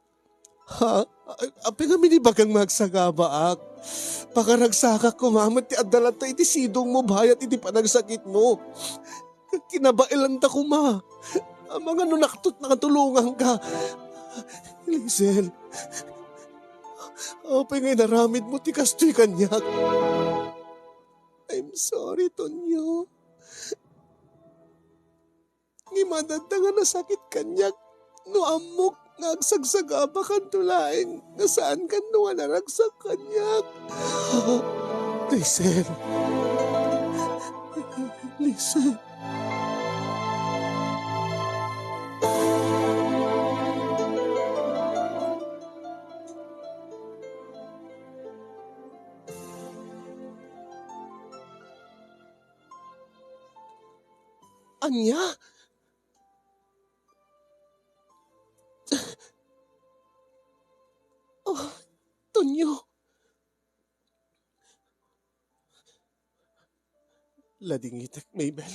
Ha? A-, apay ngamin ibagang magsagabaak? Pakaragsakak koma met ti adda latta iti sidongmo bayat iti panagsakitmo. Kinabaelanta koma. Amangan no naktot nakatulonganka. Lisel, apay nga inaramidmo ti kastoy kaniak? I'm sorry, Tonyo. Ngem adda nga nasakit kaniak no ammok nga agsagsagabakanto laeng nga saankanto nga naragsak kaniak. Lisel. Lisel. Ania? Oh, Tonyo. Ladingitek, Mabel.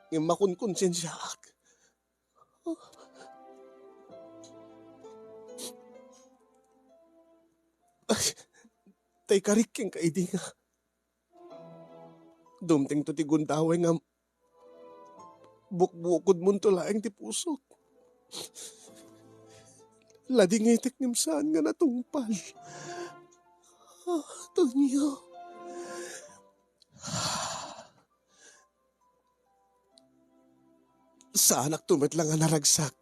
Ngem makonkonsensiaak. Ay, tay karik kenka idi nga dumtengto ti gundaway nga bukbukodmonto laeng ti pusok. Ladingitek ngem saan nga natungpal. Ah, Tonyo. Saanakto met la nga naragsak.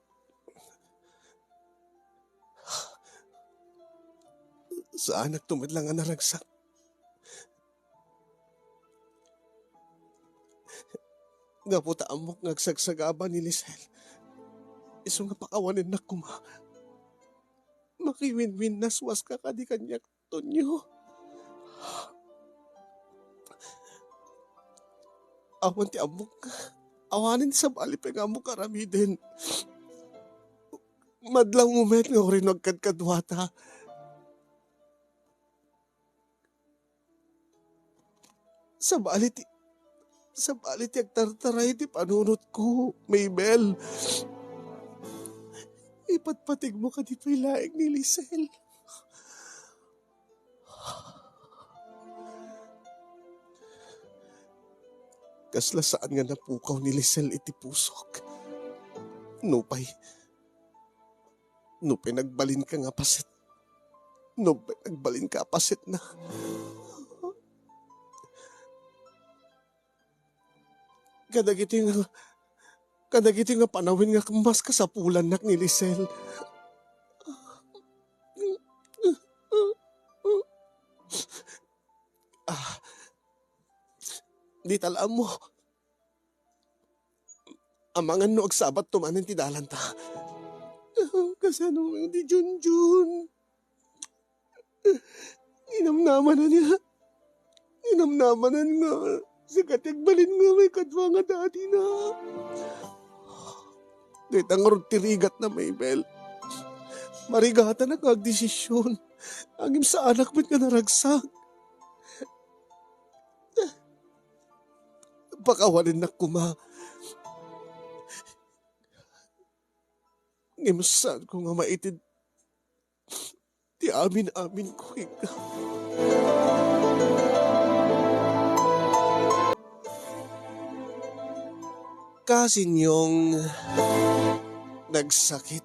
Saanakto met la nga naragsak. Gapu ta ammok nga agsagsagaba ni Lisel, isu nga pakawanennak koma. Makiwinwinnaswaska kadi kaniak, Tonyo. Awan ti ammok. Awanen ti sabali pay nga ammok aramiden. Madlawmo met nga urayno agkadkaduata. Sabali ti, sabali ti agtartaray ti panunotko, Mabel. Ipatpategmo kadi pay laeng ni Lisel. Kasla saan nga napukaw ni Lisel iti pusok. Nupay, nupay nagbalinka nga paset. Nupay nagbalinka a pasetna. Kadagiti nga, kadagiti nga panawen nga mas kasapulannak ni Lisel. Ah, dita la ammo. Amangan no agsabatto manen ti dalanta. Kasano nga di Junjun? Ninamnamanan niya. Ninamnamanan nga sika ti agbalin nga maikadua nga dadina. Dayta ngarud ti rigatna, Mabel. Marigatanak nga agdesisyon. Ngem saanak met nga naragsak. Pakawanennak koma. Ngem saanko nga maited ti amin-aminko kenka. Kasinyong nagsakit.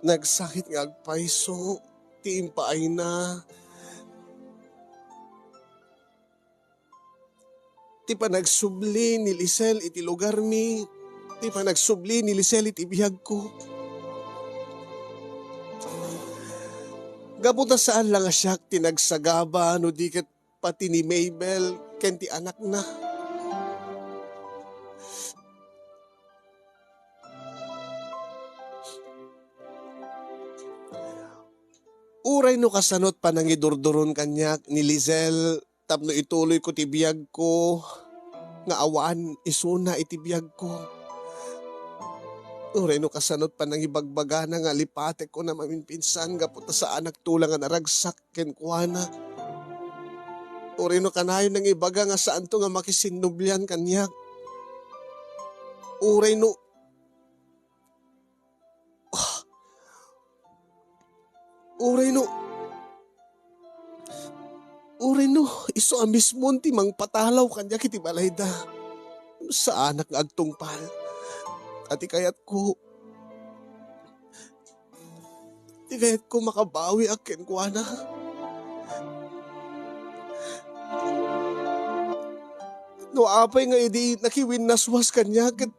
Nagsakit nga agpayso ti impaayna. Ti panagsubli ni Lisel iti lugarmi, ti panagsubli ni Lisel iti biagko. Gapu ta saan la nga siak ti nagsagaba no di ket pati ni Mabel ken ti anakna. Uray no kasano ti panangidurduron kaniak ni Lisel tapno ituloyko ti biagko nga awan isuna iti biagko. Uray no kasano ti panangibagbagana nga alipatekko na maminpinsan gapu ta saanak tola nga naragsak kenkuana. Uray no kanayon nangibaga nga saanto nga makisinnublian kaniak. Uray no, ah, uray no, uray no isu a mismon ti mangpatalaw kaniak iti balayda. Saanak nga agtungpal. A ti kayatko, ti kayatko makabawiak kenkuana. No apay nga idi nakiwinnaswas kaniak, ket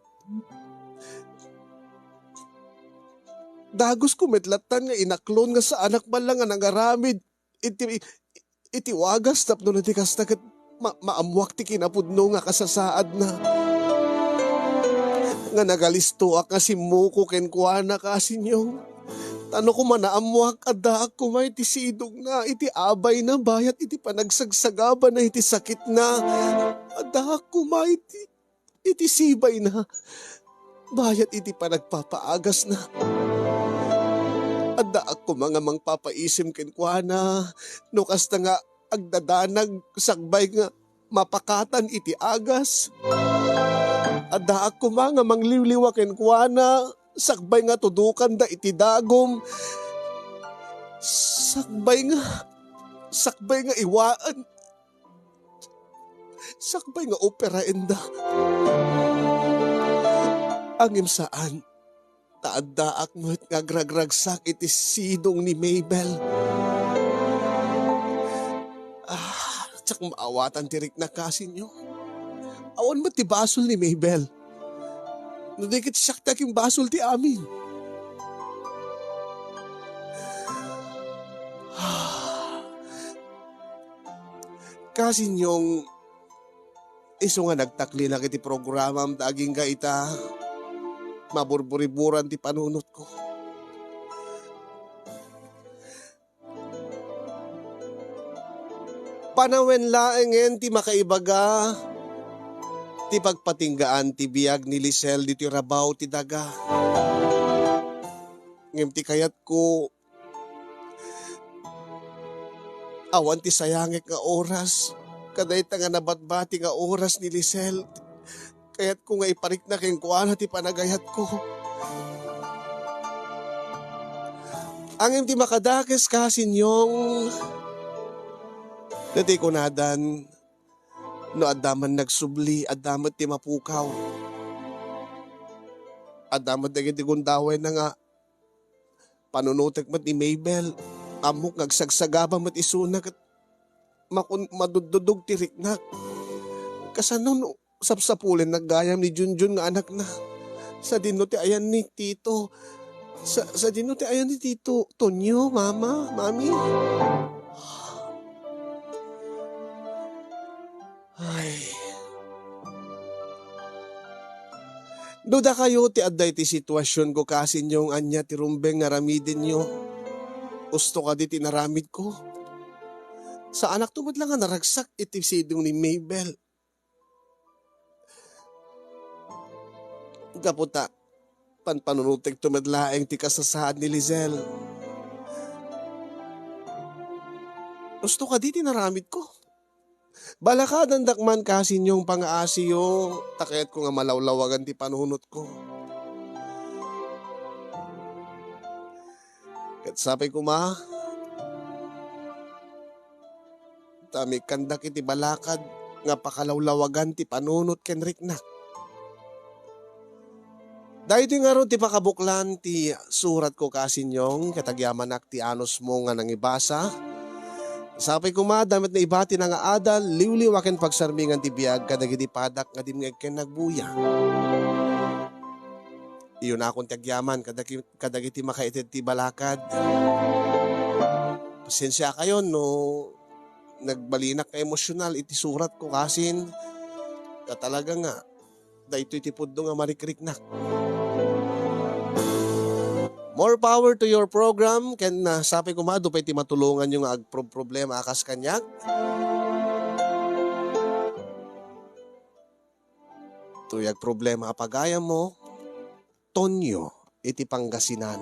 dagusko met lattan nga inaklon nga saanak man la nga nangaramid iti, iti wagas tapno no di kasta ket ma-, maammoak ti kinapudno nga kasasaadna. Nga nagalistoak nga simmuko kenkuana, Kasinyong. Ta no koma naammoak, addaak koma iti sidongna, iti abayna, bayat iti panagsagsagabana iti sakitna. Addaak koma iti, iti sibayna, bayat iti panagpapaagasna. Addaak koma nga mangpapaisim kenkuana, no kasta nga agdadanag sakbay nga mapakatan iti agas. Addaak koma nga mangliwliwa kenkuana, sakbay nga tudokanda iti dagum, sakbay nga, sakbay nga iwaan, sakbay nga operaenda. Ngem saan, ta addaak met nga agragragsak iti sidong ni Mabel. Ah, diak maawatan ti riknak, kasinyo. Awan met ti basol ni Mabel. No di ket siak ti agimbasol ti amin. Kasinyong, isu nga nagtaklinak iti programam ta agingga ita, maburburiburan ti panunotko. Panawen laengen ti makaibaga ti pagpatinggaan ti biag ni Lisel ditoy rabaw ti daga. Ngem ti kayatko, awan ti sayangek nga oras kadayta nga nabatbati nga oras ni Lisel. Kayatko nga iparikna kenkuana ti panagayatko. Ngem ti makadakes, kasinyong, daytoy kunadan, no adda man nagsubli, adda met ti mapukaw. Adda met dagiti gundawayna nga panunotek met ni Mabel. Ammok nga agsagsagaba met isuna ket makun-, maduddudog ti riknak. Kasano no sapsapulennak gayam ni Junjun nga anakna? Sadino ti ayan ni Tito? Sa-, sadino ti ayan ni Tito? Tonyo, Mama, Mami? Ay. No dakayo ti adda iti situasionko, kasinyong, ania ti rumbeng nga aramidenyo? Usto kadi ti inaramidko? Saanakto met la nga naragsak iti sidong ni Mabel. Gapu ta, panpanunotekto met laeng ti kasasaad ni Lisel. Usto kadi ti inaramidko? Balakadandak man, kasinyong, pangaasiyo, ta kayatko nga malawlawagan ti panunotko. Ket sapay koma, ta mikkandak iti balakad nga pakalawlawagan ti panunot ken riknak. Daytoy ngarud ti pakabuklan ti suratko, kasinyong, ket agyamanak ti anusmo nga nangibasa. Sapay koma, adda met naibatina nga adal, liwliwa ken pagsarmingan ti biag kadagiti padak nga dimngeg ken nagbuya. Iyunakon ti agyaman kadagi-, kadagiti makaited ti balakad. Pasensiakayon no nagbalinak nga emosyonal iti suratko, kasin, ta talaga nga, daytoy ti pudno nga marikriknak. More power to your program, ken, ah, sapay koma, adu pay ti matulonganyo nga agproproblema a kas kaniak. Toy agproblema a pagayammo, Tonyo iti Pangasinan.